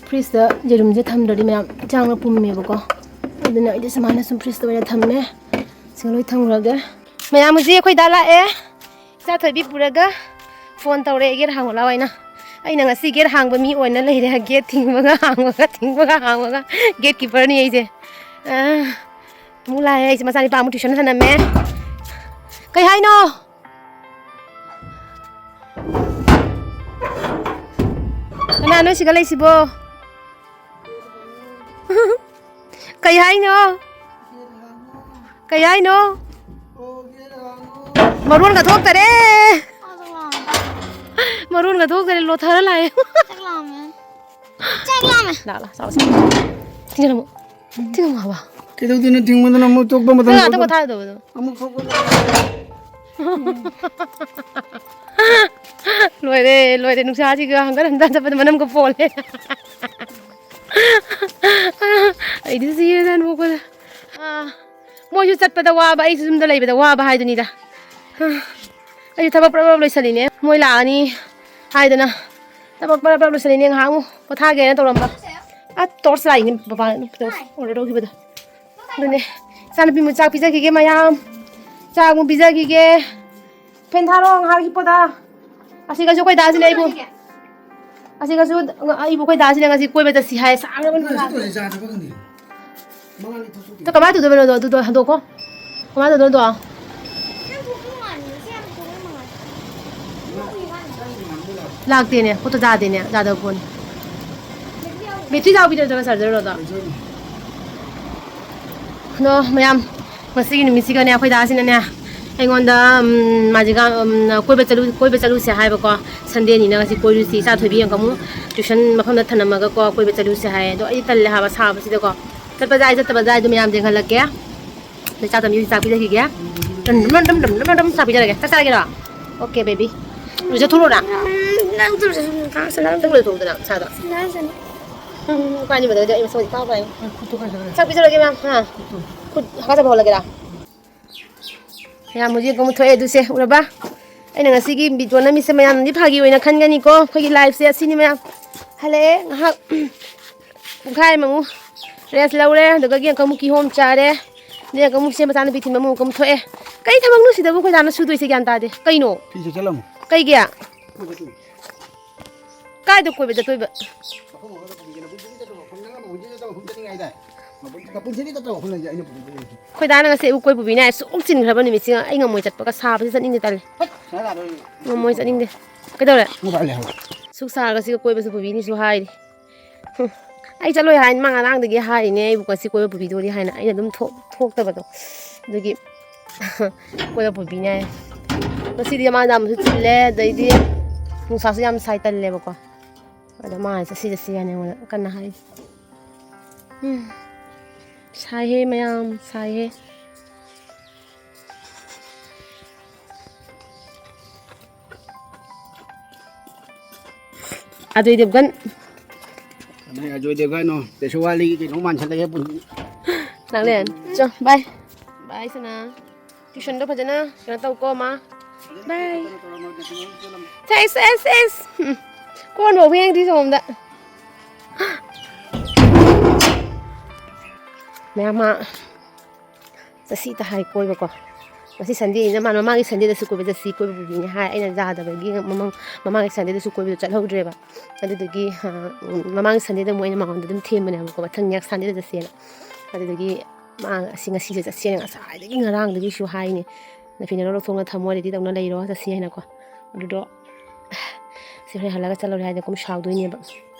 ꯐ꯭ꯔꯤꯖꯇ ꯌꯦꯔꯨꯝꯁꯦ ꯊꯝꯗ꯭ꯔꯗꯤ ꯃꯌꯥꯝ ꯏꯟꯖꯥꯡꯅ ꯄꯨꯝꯃꯦꯕꯀꯣ꯫ ꯑꯗꯨꯅ ꯑꯩꯗꯤ ꯁꯨꯃꯥꯏꯅ ꯁꯨꯝ ꯐ꯭ꯔꯤꯖꯇ ꯑꯣꯏꯅ ꯊꯝꯃꯦ꯫ ꯁꯤꯒ ꯂꯣꯏ ꯊꯝꯈ꯭ꯔꯒꯦ꯫ ꯃꯌꯥꯝ, ꯍꯧꯖꯤꯛ ꯑꯩꯈꯣꯏ ꯗꯥ ꯂꯥꯛꯑꯦ꯫ ꯏꯆꯥ ꯊꯣꯏꯕꯤ ꯄꯨꯔꯒ ꯐꯣꯟ ꯇꯧꯔꯛꯑꯦ, "ꯒꯦꯠ ꯍꯥꯡꯉꯨ ꯂꯥꯎ" ꯍꯥꯏꯅ꯫ ꯑꯩꯅ ꯉꯁꯤ ꯒꯦꯠ ꯍꯥꯡꯕ ꯃꯤ ꯑꯣꯏꯅ ꯂꯩꯔꯦ꯫ ꯒꯦꯠ ꯊꯤꯡꯕꯒ ꯍꯥꯡꯕꯒ, ꯊꯤꯡꯕꯒ ꯍꯥꯡꯕꯒ꯫ ꯒꯦꯠ ꯀꯤꯄꯔꯅꯤ ꯑꯩꯁꯦ꯫ ꯑꯥ, ꯑꯃꯨꯛ ꯂꯥꯛꯑꯦ꯫ ꯑꯩꯁꯦ ꯃꯆꯥꯅꯤꯄꯥ ꯑꯃꯨꯛ ꯇ꯭ꯌꯨꯁꯟ ꯍꯜꯂꯝꯃꯦ꯫ ꯀꯩ ꯍꯥꯏꯅꯣ? ꯀꯅꯥꯅꯣ ꯁꯤꯒ ꯂꯩꯁꯤꯕꯣ? ꯀꯩ ꯍꯥꯏꯅꯣ? ꯀꯩ ꯍꯥꯏꯅꯣ? ꯃꯔꯣꯟꯒ ꯊꯣꯛꯇꯔꯦ꯫ ꯃꯔꯣꯟꯒ ꯊꯣꯛꯇꯔꯦ, ꯂꯣꯊꯔ ꯂꯥꯛꯑꯦ꯫ ꯆꯥꯛ ꯂꯥꯝꯃꯦ꯫ ꯆꯥꯛ ꯂꯥꯝꯃꯦ꯫ ꯂꯥꯛ, ꯂꯥꯛ, ꯆꯥꯎ, ꯆꯥꯎ꯫ ꯊꯤꯡꯖꯤꯜꯂꯝꯃꯣ꯫ ꯊꯤꯡꯖꯤꯜꯂꯝꯃꯣ ꯍꯥꯏꯕ꯫ ꯀꯩꯗꯧꯗꯣꯏꯅꯣ? ꯊꯤꯡꯕꯗꯨꯅ ꯑꯃꯨꯛ ꯇꯣꯛꯄ ꯃꯇꯝ ꯅꯪ ꯌꯧꯗꯣꯔꯦ꯫ ꯑꯇꯣꯞꯄ ꯊꯥꯗꯧꯕꯗꯣ꯫ ꯑꯃꯨꯛ ꯊꯣꯛꯄ꯫ ꯂꯣꯏꯔꯦ, ꯂꯣꯏꯔꯦ꯫ ꯅꯨꯡꯁꯥꯁꯤꯒ ꯍꯪꯒꯠ ꯍꯟꯗ ꯆꯠꯄꯗ ꯃꯅꯝꯒ ꯄꯣꯜꯂꯦ꯫ ꯑꯩꯗꯤ ꯁꯤꯔꯦꯗ ꯅꯣꯛꯄꯗ꯫ ꯑꯥ, ꯃꯣꯏꯁꯨ ꯆꯠꯄꯗ ꯋꯥꯕ, ꯑꯩꯁꯨ ꯌꯨꯝꯗ ꯂꯩꯕꯗ ꯋꯥꯕ ꯍꯥꯏꯗꯨꯅꯤꯗ꯫ ꯑꯥ, ꯑꯩꯁꯨ ꯊꯕꯛ ꯄ꯭ꯔꯞ ꯄ꯭ꯔꯞ ꯂꯣꯏꯁꯜꯂꯤꯅꯦ꯫ ꯃꯣꯏ ꯂꯥꯛꯑꯅꯤ ꯍꯥꯏꯗꯅ ꯊꯕꯛ ꯄ꯭ꯔꯞ ꯄ꯭ꯔꯞ ꯂꯣꯏꯁꯜꯂꯤꯅꯦ꯫ ꯉꯥꯏꯍꯥꯛ ꯑꯃꯨꯛ ꯄꯣꯊꯥꯒꯦꯅ ꯇꯧꯔꯝꯕ꯫ ꯑꯥ, ꯇꯣꯔꯆ ꯂꯥꯏꯠꯅꯤ ꯕꯕꯥ order ꯇꯧꯈꯤꯕꯗꯣ꯫ ꯑꯗꯨꯅꯦ, ꯏꯆꯥꯅꯨꯄꯤ ꯑꯃꯨꯛ ꯆꯥꯛ ꯄꯤꯖꯈꯤꯒꯦ ꯃꯌꯥꯝ꯫ ꯆꯥꯛ ꯑꯃꯨꯛ ꯄꯤꯖꯈꯤꯒꯦ꯫ ꯐꯦꯟ ꯊꯥꯔꯣ, ꯉꯥꯏꯍꯥꯛ ꯍꯤꯞꯄꯣꯗ꯫ ꯑꯁꯤꯒꯁꯨ ꯑꯩꯈꯣꯏ ꯗꯥꯁꯤꯅ ꯑꯩꯕꯨ꯫ ꯑꯁꯤꯒꯁꯨ ꯑꯩꯕꯨ ꯑꯩꯈꯣꯏ ꯗꯥꯁꯤꯅ ꯉꯁꯤ ꯀꯣꯏꯕ ꯆꯠꯁꯤ ꯍꯥꯏ, ꯁꯥꯈ꯭ꯔꯕꯅꯤ ꯅꯪ ꯈꯅꯥꯎ꯫ ꯆꯠꯇꯣꯏꯁꯦ ꯆꯥ ꯊꯛꯄ ꯈꯪꯗꯦ꯫ ꯃꯉꯥꯅꯤ ꯊꯣꯛꯇꯣꯛꯀꯦ꯫ ꯇꯣ, ꯀꯃꯥꯏꯅ ꯇꯧꯗꯣꯏꯕꯅꯣꯗꯣ? ꯑꯗꯨꯗꯣ ꯍꯟꯗꯣꯛꯈꯣ꯫ ꯀꯃꯥꯏꯅ ꯇꯧꯗꯣꯏꯅꯣꯗꯣ? ꯂꯥꯛꯇꯦꯅꯦ, ꯄꯣꯠꯇꯣ ꯌꯥꯗꯦꯅꯦ, ꯌꯥꯗꯕ ꯄꯣꯠꯅꯤ꯫ ꯕꯦꯇ꯭ꯔꯤ ꯌꯥꯎꯕꯤꯗꯣ ꯅꯠꯇ꯭ꯔꯒ ꯆꯥꯔꯖꯔꯔꯣ ꯑꯗꯣ? ꯑꯗꯣ ꯃꯌꯥꯝ, ꯉꯁꯤꯒꯤ ꯅꯨꯃꯤꯠꯁꯤꯒꯅꯦ, ꯑꯩꯈꯣꯏ ꯗꯥꯁꯤꯅꯅꯦ ꯑꯩꯉꯣꯟꯗ, ꯎꯝ, ꯃꯥꯁꯤꯒ, ꯎꯝ, ꯀꯣꯏꯕ ꯆꯠꯂꯨ-, ꯀꯣꯏꯕ ꯆꯠꯂꯨꯁꯦ ꯍꯥꯏꯕꯀꯣ꯫ ꯁꯟꯗꯦꯅꯤꯅ ꯉꯁꯤ ꯀꯣꯏꯔꯨꯁꯤ, ꯏꯆꯥ ꯊꯣꯏꯕꯤ ꯑꯃꯨꯛ ꯇ꯭ꯌꯨꯁꯟ ꯃꯐꯝꯗ ꯊꯅꯝꯃꯒꯀꯣ, ꯀꯣꯏꯕ ꯆꯠꯂꯨꯁꯦ ꯍꯥꯏꯌꯦ꯫ ꯑꯗꯣ ꯑꯩ ꯇꯜꯂꯦ ꯍꯥꯕ ꯁꯥꯕꯁꯤꯗꯀꯣ꯫ ꯆꯠꯄ ꯌꯥꯏ, ꯆꯠꯇꯕ ꯌꯥꯏ, ꯑꯗꯨ ꯃꯌꯥꯝ ꯌꯦꯡꯍꯜꯂꯛꯀꯦ꯫ ꯑꯗꯩ ꯆꯥ ꯇꯝꯕꯤꯁꯤ ꯆꯥꯛ ꯄꯤꯖꯈꯤꯒꯦ꯫ ꯗꯝ ꯗꯝ ꯗꯝ ꯗꯝ ꯗꯝ ꯗꯝ ꯆꯥꯛ ꯄꯤꯖꯔꯒꯦ꯫ ꯆꯥꯛ ꯆꯥꯔꯒꯦꯔꯣ? Okay, baby. ꯂꯨꯖꯊꯣꯛꯎꯔꯣ ꯅꯪ? ꯎꯝ, ꯅꯪ ꯇꯨ ꯂꯨꯖꯊꯣꯛꯎꯗꯅ ꯅꯁꯥꯗꯣ꯫ ꯁꯅꯥ, ꯁꯅꯥ꯫ ꯎꯝ, ꯅꯈꯣꯏ ꯑꯅꯤ ꯃꯇꯧꯗ ꯑꯩ ꯃꯁꯛ ꯏꯐ ꯐꯔꯦ꯫ ꯈꯨꯠꯇꯨ ꯀꯥꯏ ꯆꯠꯈ꯭ꯔꯦ? ꯆꯥꯛ ꯄꯤꯖꯔꯒꯦ, ꯃꯦꯝ꯫ ꯍꯥ? ꯈꯨꯠꯇꯨ꯫ ꯈꯨꯠ ꯍꯥꯀꯠꯆꯕ ꯍꯧꯔꯒꯦꯔꯥ? ꯃꯌꯥꯝ ꯍꯧꯖꯤꯛ ꯑꯃꯨꯛ ꯊꯣꯛꯑꯦ ꯑꯗꯨꯁꯦ, ꯎꯔꯕ? ꯑꯩꯅ ꯉꯁꯤꯒꯤ ꯚꯤꯗꯤꯑꯣ ꯅꯝꯃꯤꯁꯦ ꯃꯌꯥꯝꯅꯗꯤ ꯐꯥꯒꯤ ꯑꯣꯏꯅ ꯈꯟꯒꯅꯤꯀꯣ꯫ ꯑꯩꯈꯣꯏꯒꯤ ꯂꯥꯏꯐꯁꯦ ꯑꯁꯤꯅꯤ ꯃꯌꯥꯝ꯫ ꯍꯜꯂꯛꯑꯦ ꯉꯥꯏꯍꯥꯛ꯫ ꯄꯨꯡꯈꯥꯏ ꯑꯃꯃꯨꯛ ꯔꯦꯁ ꯂꯧꯔꯦ, ꯑꯗꯨꯗꯒꯤ ꯑꯃꯨꯛ ꯀꯤꯍꯣꯝ ꯆꯥꯔꯦ, ꯑꯗꯩ ꯑꯃꯨꯛ ꯁꯦ ꯃꯆꯥꯅꯨꯄꯤ ꯊꯤꯟꯕ ꯑꯃꯨꯛ ꯑꯃꯨꯛ ꯊꯣꯛꯑꯦ꯫ ꯀꯩ ꯊꯕꯛꯅꯣ ꯁꯤꯗꯕꯨ ꯑꯩꯈꯣꯏ ꯗꯥꯅ ꯁꯨꯗꯣꯏꯁꯦ? ꯒ꯭ꯌꯥꯟ ꯇꯥꯗꯦ꯫ ꯀꯩꯅꯣ? ꯐꯤꯁꯦ ꯆꯠꯂꯝꯃꯣ꯫ ꯀꯩꯒꯤ? ꯀꯥꯏꯗ ꯀꯣꯏꯕ ꯆꯠꯇꯣꯏꯕ? ꯃꯐꯝ ꯑꯃꯗ ꯄꯨꯕꯤꯒꯦ, ꯅꯄꯨꯟꯁꯤꯗꯤ ꯆꯠꯇꯕ ꯃꯐꯝ, ꯅꯪꯅ ꯅꯄꯨꯟꯁꯤ ꯆꯠꯇꯕ ꯃꯐꯝ ꯆꯠꯅꯤꯡꯉꯦ ꯍꯥꯏꯗꯥꯏ? ꯅꯄꯨꯟ-, ꯅꯄꯨꯟꯁꯤꯗꯤ ꯆꯠꯇꯕ ꯃꯐꯝ ꯂꯩꯇꯦ, ꯑꯩꯅ ꯄꯨꯕꯤꯗꯣꯏꯅꯦ꯫ ꯑꯩꯈꯣꯏ ꯗꯥꯅ ꯉꯁꯤ ꯑꯩꯕꯨ ꯀꯣꯏ ꯄꯨꯕꯤꯅꯤ ꯍꯥꯏ ꯁꯨꯛ ꯆꯤꯟꯈ꯭ꯔꯕ ꯅꯨꯃꯤꯠꯁꯤꯒ ꯑꯩ ꯉꯝꯃꯣꯏ ꯆꯠꯄꯒ, ꯁꯥꯕꯁꯤ ꯆꯠꯅꯤꯡꯗꯦ, ꯇꯜꯂꯦ꯫ ꯍꯠ! ꯁꯥꯏ ꯂꯥꯛꯑꯔꯣꯏ꯫ ꯉꯝꯃꯣꯏ ꯆꯠꯅꯤꯡꯗꯦ꯫ ꯀꯩꯗꯧꯔꯦ? ꯃꯣꯕꯥꯏꯜ ꯂꯩꯍꯧꯔꯦ꯫ ꯁꯨꯛ ꯁꯥꯔꯒ ꯁꯤꯒ ꯀꯣꯏꯕꯁꯨ ꯄꯨꯕꯤꯅꯤꯁꯨ ꯍꯥꯏꯔꯤ꯫ ꯍꯨꯝ꯫ ꯑꯩ ꯆꯠꯂꯣꯏ ꯍꯥꯏꯅ ꯃꯥ ꯉꯔꯥꯡꯗꯒꯤ ꯍꯥꯏꯔꯤꯅꯦ, ꯑꯩꯕꯨ ꯉꯁꯤ ꯀꯣꯏꯕ ꯄꯨꯕꯤꯗꯣꯔꯤ ꯍꯥꯏꯅ꯫ ꯑꯩꯅ ꯑꯗꯨꯝ ꯊꯣꯛ-, ꯊꯣꯛꯇꯕꯗꯣ꯫ ꯑꯗꯨꯒꯤ ꯀꯣꯏꯕ ꯄꯨꯕꯤꯅꯤ ꯍꯥꯏ꯫ ꯉꯁꯤꯗꯤ ꯃꯥ ꯌꯥꯝꯁꯨ ꯆꯤꯜꯂꯦ, ꯑꯗꯩꯗꯤ ꯅꯨꯡꯁꯥꯁꯨ ꯌꯥꯝ ꯁꯥꯏ, ꯇꯜꯂꯦꯕꯀꯣ꯫ ꯑꯗꯣ ꯃꯥ ꯆꯠꯁꯤ ꯆꯠꯁꯤ ꯍꯥꯏꯅ ꯑꯩꯉꯣꯟꯗ ꯀꯟꯅ ꯍꯥꯏ꯫ ꯎꯝ꯫ ꯁꯥꯏꯍꯦ ꯃꯌꯥꯝ, ꯁꯥꯏꯍꯦ꯫ ꯑꯖꯣꯏ ꯗꯦꯕꯒꯟ꯫ ꯀꯅꯥꯏ ꯑꯖꯣꯏ ꯗꯦꯕꯒꯟꯅꯣ? ꯀꯩꯁꯨ ꯋꯥꯠꯂꯤ, ꯀꯩꯅꯣ ꯃꯥꯟꯁꯜꯂꯛꯑꯦ ꯄꯨꯟꯁꯤ꯫ ꯅꯥꯒꯂꯦꯟ꯫ ꯆꯣ, bye꯫ Bye, ꯁꯅꯥ꯫ Tuition ꯗꯣ ꯐꯖꯅ ꯀꯩꯅꯣ ꯇꯧꯀꯣ, ꯃꯥ꯫ Bye꯫ ꯁꯦꯁ, ꯁꯦꯁ, ꯁꯦꯁ꯫ ꯎꯝ꯫ ꯀꯣꯟ ꯐꯥꯎ ꯐꯦꯡꯗ꯭ꯔꯤ ꯁꯣꯝꯗ꯫ ꯃꯌꯥꯝ ꯃꯥ ꯆꯠꯁꯤ ꯇ ꯍꯥꯏ ꯀꯣꯏꯕꯀꯣ꯫ ꯉꯁꯤ ꯁꯟꯗꯦꯅꯤꯅ ꯃꯥꯅ ꯃꯃꯥꯡꯒꯤ ꯁꯟꯗꯦꯗꯁꯨ ꯀꯣꯏꯕ ꯆꯠꯁꯤ, ꯀꯣꯏꯕ ꯄꯨꯕꯤꯅꯤ ꯍꯥꯏ꯫ ꯑꯩꯅ ꯌꯥꯗꯕꯒꯤ ꯃꯃꯥꯡ, ꯃꯃꯥꯡꯒꯤ ꯁꯟꯗꯦꯗꯁꯨ ꯀꯣꯏꯕꯗꯣ ꯆꯠꯍꯧꯗ꯭ꯔꯦꯕ꯫ ꯑꯗꯨꯗꯨꯒꯤ, ꯑ, ꯎꯝ, ꯃꯃꯥꯡꯒꯤ ꯁꯟꯗꯦꯗ ꯑꯃꯨꯛ ꯑꯩꯅ ꯃꯉꯣꯟꯗ ꯑꯗꯨꯝ ꯊꯦꯝꯕꯅꯦꯕꯀꯣ, ꯃꯊꯪ next ꯁꯟꯗꯦꯗ ꯆꯠꯁꯦꯅ꯫ ꯑꯗꯨꯗꯨꯒꯤ ꯃꯥ ꯑꯁꯤ ꯉꯁꯤꯁꯦ ꯆꯠꯁꯦꯅ ꯉꯁꯥꯏꯗꯒꯤ, ꯉꯔꯥꯡꯗꯒꯤꯁꯨ ꯍꯥꯏꯅꯦ, "ꯅꯐꯤ ꯅꯔꯣꯜ ꯂꯧꯊꯣꯛꯅ ꯊꯝꯃꯣ, ready ꯇꯧꯅ ꯂꯩꯔꯣ, ꯆꯠꯁꯤ" ꯍꯥꯏꯅꯀꯣ꯫ ꯑꯗꯨꯗꯣ ꯁꯤ ꯍꯣꯔꯦꯟ ꯍꯜꯂꯒ ꯆꯠꯂꯨꯔꯦ ꯍꯥꯏꯗꯤ ꯑꯃꯨꯛ ꯁꯥꯎꯗꯣꯏꯅꯦꯕ꯫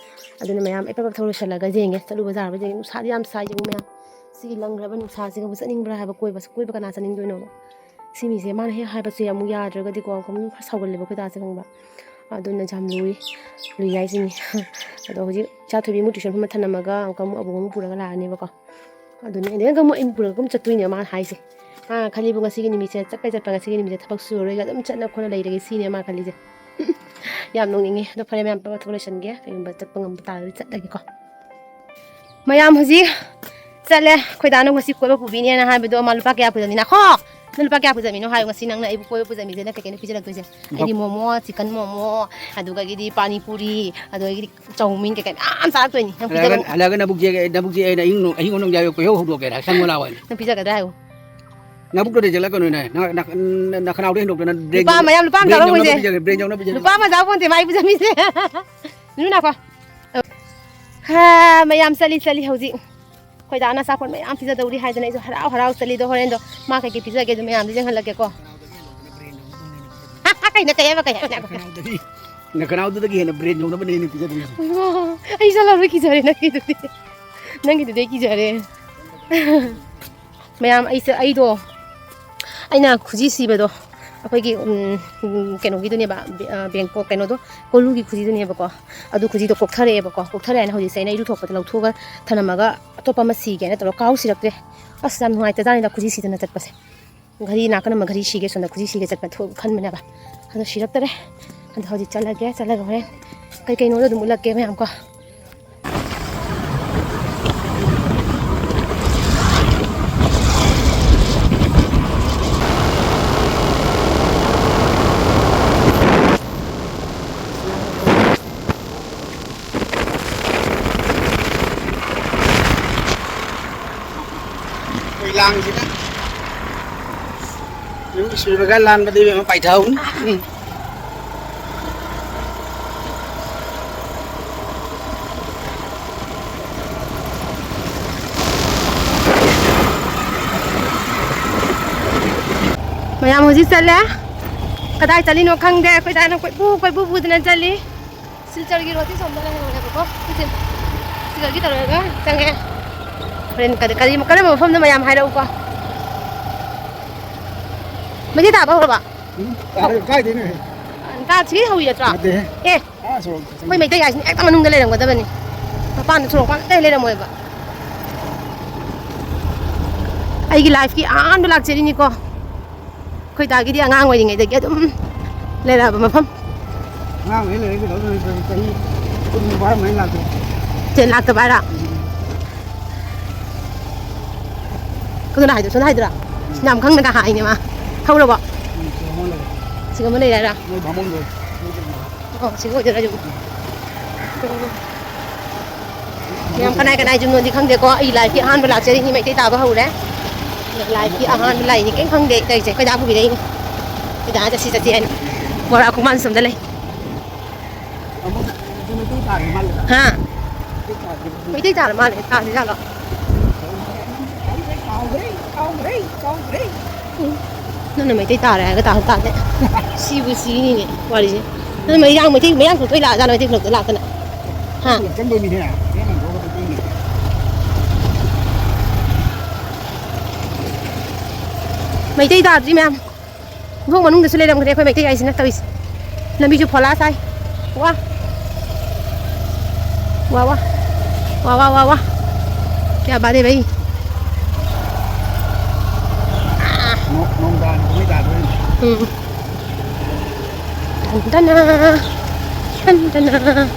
ꯑꯗꯨꯅ ꯃꯌꯥꯝ ꯑꯩ ꯄꯠ ꯄꯠ ꯊꯧ ꯂꯣꯏꯁꯤꯜꯂꯒ ꯌꯦꯡꯒꯦ, ꯆꯠꯂꯨꯕ ꯌꯥꯔꯕ ꯌꯦꯡꯒꯦ꯫ ꯅꯨꯡꯁꯥꯗꯤ ꯌꯥꯝ ꯁꯥꯏ ꯌꯦꯡꯉꯨ ꯃꯌꯥꯝ꯫ ꯁꯤꯒꯤ ꯂꯪꯈ꯭ꯔꯕ ꯅꯨꯡꯁꯥꯁꯤꯒꯕꯨ ꯆꯠꯅꯤꯡꯕ꯭ꯔꯥ ꯍꯥꯏꯕ ꯀꯣꯏꯕ? ꯀꯣꯏꯕ ꯀꯅꯥ ꯆꯠꯅꯤꯡꯗꯣꯏꯅꯣꯕ? ꯁꯤ ꯃꯤꯁꯦ ꯃꯥꯅ ꯍꯦꯛ ꯍꯥꯏꯕꯁꯦ ꯑꯃꯨꯛ ꯌꯥꯗ꯭ꯔꯒꯗꯤꯀꯣ, ꯑꯃꯨꯛ ꯈꯔ ꯁꯥꯎꯒꯜꯂꯦꯕ ꯑꯩꯈꯣꯏ ꯗꯥꯁꯦ, ꯈꯪꯕ꯭ꯔꯥ? ꯑꯗꯨꯅ ꯌꯥꯝ ꯂꯨꯏ, ꯂꯨꯏ ꯍꯥꯏꯁꯤꯅꯤ꯫ ꯑꯗꯣ ꯍꯧꯖꯤꯛ ꯏꯆꯥ ꯊꯣꯏꯕꯤ ꯑꯃꯨꯛ tuition ꯐꯝꯕ ꯊꯅꯝꯃꯒ ꯑꯃꯨꯛꯀ ꯑꯃꯨꯛ ꯑꯕꯣꯛ ꯑꯃꯨꯛ ꯄꯨꯔꯒ ꯂꯥꯛꯑꯅꯦꯕꯀꯣ꯫ ꯑꯗꯨꯅꯦ, ꯑꯗꯩ ꯑꯃꯨꯛ ꯑꯩ ꯄꯨꯔꯒ ꯑꯗꯨꯝ ꯆꯠꯇꯣꯏꯅꯦ ꯃꯥꯅ ꯍꯥꯏꯁꯦ꯫ ꯃꯥꯅ ꯈꯜꯂꯤꯕ ꯉꯁꯤꯒꯤ ꯅꯨꯃꯤꯠꯁꯦ, ꯆꯠꯄꯩ ꯆꯠꯄ, ꯉꯁꯤꯒꯤ ꯅꯨꯃꯤꯠꯁꯦ ꯊꯕꯛ ꯁꯨꯔꯔꯣꯏꯒ ꯑꯗꯨꯝ ꯆꯠꯅ ꯈꯣꯠꯅ ꯂꯩꯔꯒꯦ ꯁꯤꯅꯦ ꯃꯥ ꯈꯜꯂꯤꯁꯦ꯫ ꯌꯥꯝ ꯅꯣꯛꯅꯤꯡꯉꯦ꯫ ꯑꯗꯣ ꯐꯔꯦ ꯃꯌꯥꯝ, ꯄꯕ ꯊꯕꯛ ꯂꯣꯏꯁꯟꯒꯦ꯫ ꯀꯩꯒꯨꯝꯕ ꯆꯠꯄ ꯉꯝꯕ ꯇꯥꯔꯒꯗꯤ ꯆꯠꯂꯒꯦꯀꯣ꯫ ꯃꯌꯥꯝ ꯍꯧꯖꯤꯛ ꯆꯠꯂꯦ꯫ ꯑꯩꯈꯣꯏ ꯗꯥꯅ ꯉꯁꯤ ꯀꯣꯏꯕ ꯄꯨꯕꯤꯅꯦꯅ ꯍꯥꯏꯕꯗꯣ ꯃꯥ ꯂꯨꯄꯥ ꯀꯌꯥ ꯄꯨꯖꯕꯅꯤ? ꯅꯥꯈꯣ! ꯅꯪ ꯂꯨꯄꯥ ꯀꯌꯥ ꯄꯨꯖꯕꯅꯤꯅꯣ ꯍꯥꯏꯌꯨ꯫ ꯉꯁꯤ ꯅꯪꯅ ꯑꯩꯕꯨ ꯀꯣꯏꯕ ꯄꯨꯖꯕꯅꯤꯁꯦ ꯅꯪ ꯀꯩ ꯀꯩꯅꯣ ꯄꯤꯖꯔꯛꯇꯣꯏꯁꯦ? ꯑꯩꯗꯤ ꯃꯣꯃꯣ, chicken ꯃꯣꯃꯣ, ꯑꯗꯨꯗꯒꯤꯗꯤ ꯄꯥꯅꯤ ꯄꯨꯔꯤ, ꯑꯗꯨꯗꯒꯤꯗꯤ ꯆꯧꯃꯤꯟ ꯀꯩꯀꯩ ꯃꯌꯥꯝ ꯆꯥꯔꯛꯇꯣꯏꯅꯤ꯫ ꯅꯪ ꯍꯜꯂꯛꯑꯒ, ꯄꯤꯖꯕ ꯍꯜꯂꯛꯑꯒ ꯅꯕꯨꯛ ꯌꯦꯛꯑꯦ, ꯅꯕꯨꯛ ꯌꯦꯛꯑꯦꯅ ꯑꯍꯤꯡ ꯅꯣꯡ-, ꯑꯍꯤꯡ ꯅꯣꯡꯌꯥꯏ ꯀꯣꯏꯍꯧ ꯍꯧꯗꯣꯛꯀꯦꯅ ꯁꯪꯉꯣ ꯂꯥꯛꯑꯣ ꯍꯥꯏꯅ꯫ ꯅꯪ ꯄꯤꯖꯒꯗ꯭ꯔꯥ ꯍꯥꯏꯌꯨ꯫ ꯅꯕꯨꯛꯇꯨꯗ ꯆꯦꯜꯂꯛꯀꯅꯨꯅꯦ꯫ ꯅ-, ꯅ-, ꯅ-, ꯅꯈꯅꯥꯎꯗ ꯍꯦꯟꯗꯣꯛꯇꯅ ꯗ꯭ꯔꯦꯟ ꯂꯨꯄꯥ ꯌꯧꯅ-, ꯃꯌꯥꯝ, ꯂꯨꯄꯥ ꯑꯃ ꯗ꯭ꯔꯦꯟ ꯆꯥꯕ ꯌꯧꯅꯕ ꯍꯣꯏꯁꯦ꯫ ꯄꯤꯖꯒꯦ, ꯗ꯭ꯔꯦꯟ ꯌꯧꯅꯕ ꯄꯤꯖꯒꯦ꯫ ꯂꯨꯄꯥ ꯑꯃ ꯆꯥꯕ ꯍꯣꯟꯇꯦ ꯃꯥ ꯑꯩ ꯄꯤꯖꯃꯤꯁꯦ꯫ ꯅꯨ ꯅꯥꯀꯣ꯫ ꯍꯥ, ꯃꯌꯥꯝ ꯆꯠꯂꯤ, ꯆꯠꯂꯤ ꯍꯧꯖꯤꯛ꯫ ꯑꯩꯈꯣꯏ ꯗꯥꯅ ꯑꯆꯥꯄꯣꯠ ꯃꯌꯥꯝ ꯄꯤꯖꯗꯧꯔꯤ ꯍꯥꯏꯗꯅ ꯑꯩꯁꯨ ꯍꯔꯥꯎ ꯍꯔꯥꯎ ꯆꯠꯂꯤꯗꯣ꯫ ꯍꯣꯔꯦꯟꯗꯣ ꯃꯥ ꯀꯩꯀꯩ ꯄꯤꯖꯒꯦ ꯑꯗꯨ ꯃꯌꯥꯝꯗꯣ ꯌꯦꯡꯍꯜꯂꯛꯀꯦꯀꯣ꯫ ꯀꯩꯅꯣ, ꯀꯩ ꯍꯥꯏꯕ, ꯀꯩ ꯍꯥꯏꯕ? ꯅꯈꯅꯥꯎꯗꯒꯤ, ꯅꯈꯅꯥꯎꯗꯨꯗꯒꯤ ꯍꯦꯟꯅ ꯕ꯭ꯔꯦꯟ ꯌꯧꯅꯕꯅꯦ ꯑꯩꯅ ꯄꯤꯖꯗꯣꯏꯁꯦ꯫ ꯑꯣ, ꯑꯩ ꯆꯠꯂꯔꯣꯏ, ꯀꯤꯖꯔꯦ ꯅꯪꯒꯤꯗꯨꯗꯤ꯫ ꯅꯪꯒꯤꯗꯨꯗꯤ ꯑꯩ ꯀꯤꯖꯔꯦ꯫ ꯃꯌꯥꯝ, ꯑꯩꯁꯦ, ꯑꯩꯗꯣ, ꯑꯩꯅ ꯈꯨꯖꯤ ꯁꯤꯕꯗꯣ, ꯑꯩꯈꯣꯏꯒꯤ, ꯎꯝ, ꯎꯝ, ꯀꯩꯅꯣꯒꯤꯗꯨꯅꯦꯕ, ꯕꯦ-, ꯑ, ꯕꯦꯡꯀꯣꯛ ꯀꯩꯅꯣꯗꯣ, ꯀꯣꯂꯨꯒꯤ ꯈꯨꯖꯤꯗꯨꯅꯦꯕꯀꯣ꯫ ꯑꯗꯨ ꯈꯨꯖꯤꯗꯣ ꯀꯣꯛꯊꯔꯛꯑꯦꯕꯀꯣ꯫ ꯀꯣꯛꯊꯔꯛꯑꯦꯅ ꯍꯧꯖꯤꯛꯁꯦ ꯑꯩꯅ ꯏꯔꯨꯊꯣꯛꯄꯗ ꯂꯧꯊꯣꯛꯑꯒ ꯊꯅꯝꯃꯒ ꯑꯇꯣꯞꯄ ꯑꯃ ꯁꯤꯒꯦꯅ ꯇꯧꯔꯒ ꯀꯥꯎ ꯁꯤꯔꯛꯇ꯭ꯔꯦ꯫ ꯑꯁ, ꯌꯥꯝ ꯅꯨꯡꯉꯥꯏꯇꯖꯥꯠꯅꯤꯗ ꯈꯨꯖꯤ ꯁꯤꯗꯅ ꯆꯠꯄꯁꯦ꯫ ꯘꯔꯤ ꯅꯥꯀꯟ ꯑꯃ ꯘꯔꯤ ꯁꯤꯒꯦ, ꯁꯣꯝꯗ ꯈꯨꯖꯤ ꯁꯤꯒꯦ ꯆꯠꯄ ꯊꯣꯛ-, ꯈꯟꯕꯅꯦꯕ꯫ ꯑꯗꯣ ꯁꯤꯔꯛꯇꯔꯦ꯫ ꯑꯗꯣ ꯍꯧꯖꯤꯛ ꯆꯠꯂꯒꯦ, ꯆꯠꯂꯒ ꯍꯣꯔꯦꯟ ꯀꯩ ꯀꯩꯅꯣꯗꯣ ꯑꯗꯨꯝ ꯎꯠꯂꯛꯀꯦ ꯃꯌꯥꯝ ꯀꯣ꯫ ꯑꯩꯈꯣꯏ ꯂꯥꯡꯁꯤꯅ꯫ ꯁꯨꯔꯒ ꯂꯥꯟꯕꯗꯤ ꯏꯕꯦꯝꯃ ꯄꯥꯏꯊꯍꯧꯅꯤ꯫ ꯎꯝ꯫ ꯃꯌꯥꯝ ꯍꯧꯖꯤꯛ ꯆꯠꯂꯦ꯫ ꯀꯗꯥꯏ ꯆꯠꯂꯤꯅꯣ ꯈꯪꯗꯦ꯫ ꯑꯩꯈꯣꯏ ꯗꯥꯅ ꯀꯣꯏꯄꯨ ꯀꯣꯏꯄꯨ ꯄꯨꯗꯅ ꯆꯠꯂꯤ꯫ ꯁꯤꯜꯆꯔꯒꯤ ꯔꯣꯗꯇꯤ ꯁꯣꯝꯗ ꯂꯩꯍꯧꯔꯦꯕꯀꯣ꯫ ꯁꯤꯁꯦ ꯁꯤꯜꯆꯔꯒꯤ ꯇꯧꯔꯒ ꯆꯪꯉꯦ꯫ ꯍꯣꯔꯦꯟ ꯀꯔꯤ, ꯀꯔꯤ, ꯀꯔꯝꯕ ꯃꯐꯝꯅꯣ ꯃꯌꯥꯝ ꯍꯥꯏꯔꯛꯎꯀꯣ꯫ ꯃꯩꯇꯩ ꯇꯥꯕ ꯍꯧꯔꯕ? ꯎꯝ, ꯇꯥꯔꯦ, ꯀꯥꯏꯗꯩꯅꯣ? ꯇꯥ-, ꯁꯤꯒꯤ ꯍꯧꯔꯤ ꯅꯠꯇ꯭ꯔꯣ? ꯅꯠꯇꯦꯍꯦ꯫ ꯑꯦ, ꯑꯥ, ꯁꯣꯔꯣꯛꯇ ꯆꯪꯉꯤ꯫ ꯑꯩꯈꯣꯏ ꯃꯩꯇꯩ ꯍꯥꯏꯁꯤꯅ ꯍꯦꯛꯇ ꯃꯅꯨꯡꯗ ꯂꯩꯔꯝꯒꯗꯕꯅꯤ꯫ ꯃꯄꯥꯟꯗ ꯁꯣꯔꯣꯛ ꯃꯄꯥꯟꯗ ꯂꯩꯔꯝꯃꯣꯏꯕ꯫ ꯑꯩꯒꯤ ꯂꯥꯏꯐꯀꯤ ꯑꯍꯥꯟꯕ ꯂꯥꯛꯆꯔꯤꯅꯤꯀꯣ꯫ ꯑꯩꯈꯣꯏ ꯗꯥꯒꯤꯗꯤ ꯑꯉꯥꯡ ꯑꯣꯏꯔꯤꯉꯩꯗꯒꯤ ꯑꯗꯨꯝ ꯂꯩꯔꯛꯑꯕ ꯃꯐꯝ꯫ ꯑꯉꯥꯡ ꯑꯣꯏꯔꯤꯉꯩ ꯂꯩꯔꯛꯏ ꯀꯩꯗꯧꯗꯣꯏꯅꯣ? ꯆꯍꯤ ꯀꯨꯟ ꯐꯥꯔꯝꯃꯅꯤ ꯂꯥꯛꯇꯕ꯫ ꯆꯦ, ꯂꯥꯛꯇꯕ ꯍꯥꯏꯔꯣ? ꯎꯝ꯫ ꯀꯅꯥ ꯍꯥꯏꯗꯣ? ꯁꯣꯝꯗ ꯍꯥꯏꯗꯣꯏꯔꯥ? ꯎꯝ꯫ ꯌꯥꯝ ꯈꯪꯅꯒ ꯍꯥꯏꯅꯦ ꯃꯥ꯫ ꯍꯧꯔꯕꯣ? ꯎꯝ, ꯁꯤ ꯍꯧꯔꯕꯣ? ꯁꯤꯒ ꯑꯃ ꯂꯩꯔꯦ ꯍꯥꯏꯔꯣ? ꯅꯣꯏ ꯚꯥꯃꯣꯟꯗꯣ꯫ ꯑꯣ, ꯁꯤꯒ ꯑꯣꯏꯗꯣꯏꯔꯥ ꯌꯨꯝ? ꯎꯝ꯫ ꯌꯥꯝ ꯀꯅꯥꯏ ꯀꯅꯥꯏ ꯌꯨꯝꯅꯣꯗꯤ ꯈꯪꯗꯦꯀꯣ꯫ ꯑꯩ ꯂꯥꯏꯐꯀꯤ ꯑꯍꯥꯟꯕ ꯂꯥꯛꯆꯔꯤꯅꯤ, ꯃꯩꯇꯩ ꯇꯥꯕ ꯍꯧꯔꯦ꯫ ꯂꯥꯏꯐꯀꯤ ꯑꯍꯥꯟꯕ ꯂꯥꯛꯏꯅꯤ, ꯀꯩꯝ ꯈꯪꯗꯦ꯫ ꯇꯧꯔꯤꯁꯦ ꯑꯩꯈꯣꯏ ꯗꯥ ꯄꯨꯕꯤꯔꯛꯏꯅꯤ꯫ ꯑꯩꯈꯣꯏ ꯗꯥ ꯆꯠꯁꯤ ꯆꯠꯁꯤ ꯍꯥꯏꯅ꯫ ꯕꯣꯔꯥ ꯈꯨꯃꯥꯟ ꯁꯣꯝꯗ ꯂꯩ꯫ ꯑꯃꯨꯛ ꯃꯩꯇꯩ ꯇꯥꯔꯤ ꯃꯥꯜꯂꯦꯗ꯫ ꯍꯥ? ꯃꯩꯇꯩ ꯇꯥꯔꯤ ꯃꯥꯜꯂꯦ꯫ ꯃꯩꯇꯩ ꯇꯥꯔ ꯃꯥꯜꯂꯦ꯫ ꯇꯥꯗ꯭ꯔꯤꯖꯥꯠꯂꯣ? ꯀꯥꯎꯈ꯭ꯔꯦ, ꯀꯥꯎꯈ꯭ꯔꯦ, ꯀꯥꯎꯈ꯭ꯔꯦ꯫ ꯎꯝ꯫ ꯅꯪꯅ ꯃꯩꯇꯩ ꯇꯥꯔꯦ ꯍꯥꯏꯔꯒ ꯇꯥꯁꯨ ꯇꯥꯗꯦ꯫ ꯁꯤꯕꯨ ꯁꯤꯅꯤꯅꯦ ꯋꯥꯔꯤꯁꯦ꯫ ꯅꯪ ꯃꯩꯔꯥꯡ ꯃꯩꯇꯩ, ꯃꯩꯔꯥꯡ ꯊꯣꯛꯇꯣꯏ ꯂꯥꯛꯑꯖꯥꯠꯂꯣ ꯃꯩꯇꯩ ꯈꯨꯂꯛꯇ ꯂꯥꯛꯇꯅ? ꯍꯥ? ꯆꯪꯗꯣꯏꯅꯤꯅꯦ꯫ ꯃꯩꯇꯩ ꯇꯥꯗ꯭ꯔꯤ ꯃꯌꯥꯝ꯫ ꯏꯃꯨꯡ ꯃꯅꯨꯡꯗꯁꯨ ꯂꯩꯔꯝꯒꯅꯤ ꯑꯩꯈꯣꯏ ꯃꯩꯇꯩ ꯍꯥꯏꯁꯤꯅ ꯇꯧꯔꯤꯁꯦ꯫ ꯂꯝꯕꯤꯁꯨ ꯐꯣꯂꯥ ꯁꯥꯏ꯫ ꯋꯥ꯫ ꯋꯥ, ꯋꯥ꯫ ꯋꯥ, ꯋꯥ, ꯋꯥ, ꯋꯥ꯫ ꯀꯌꯥ ꯕꯥꯠ ꯍꯦ ꯚꯥꯏ? ꯅꯣ-, ꯅꯣꯡ ꯇꯥꯔꯗꯤ ꯀꯨꯝꯍꯩ ꯇꯥꯗꯣꯔꯤꯅꯦ꯫ ꯎꯝ꯫ ꯊꯟꯗꯅ, ꯊꯟꯗꯅ꯫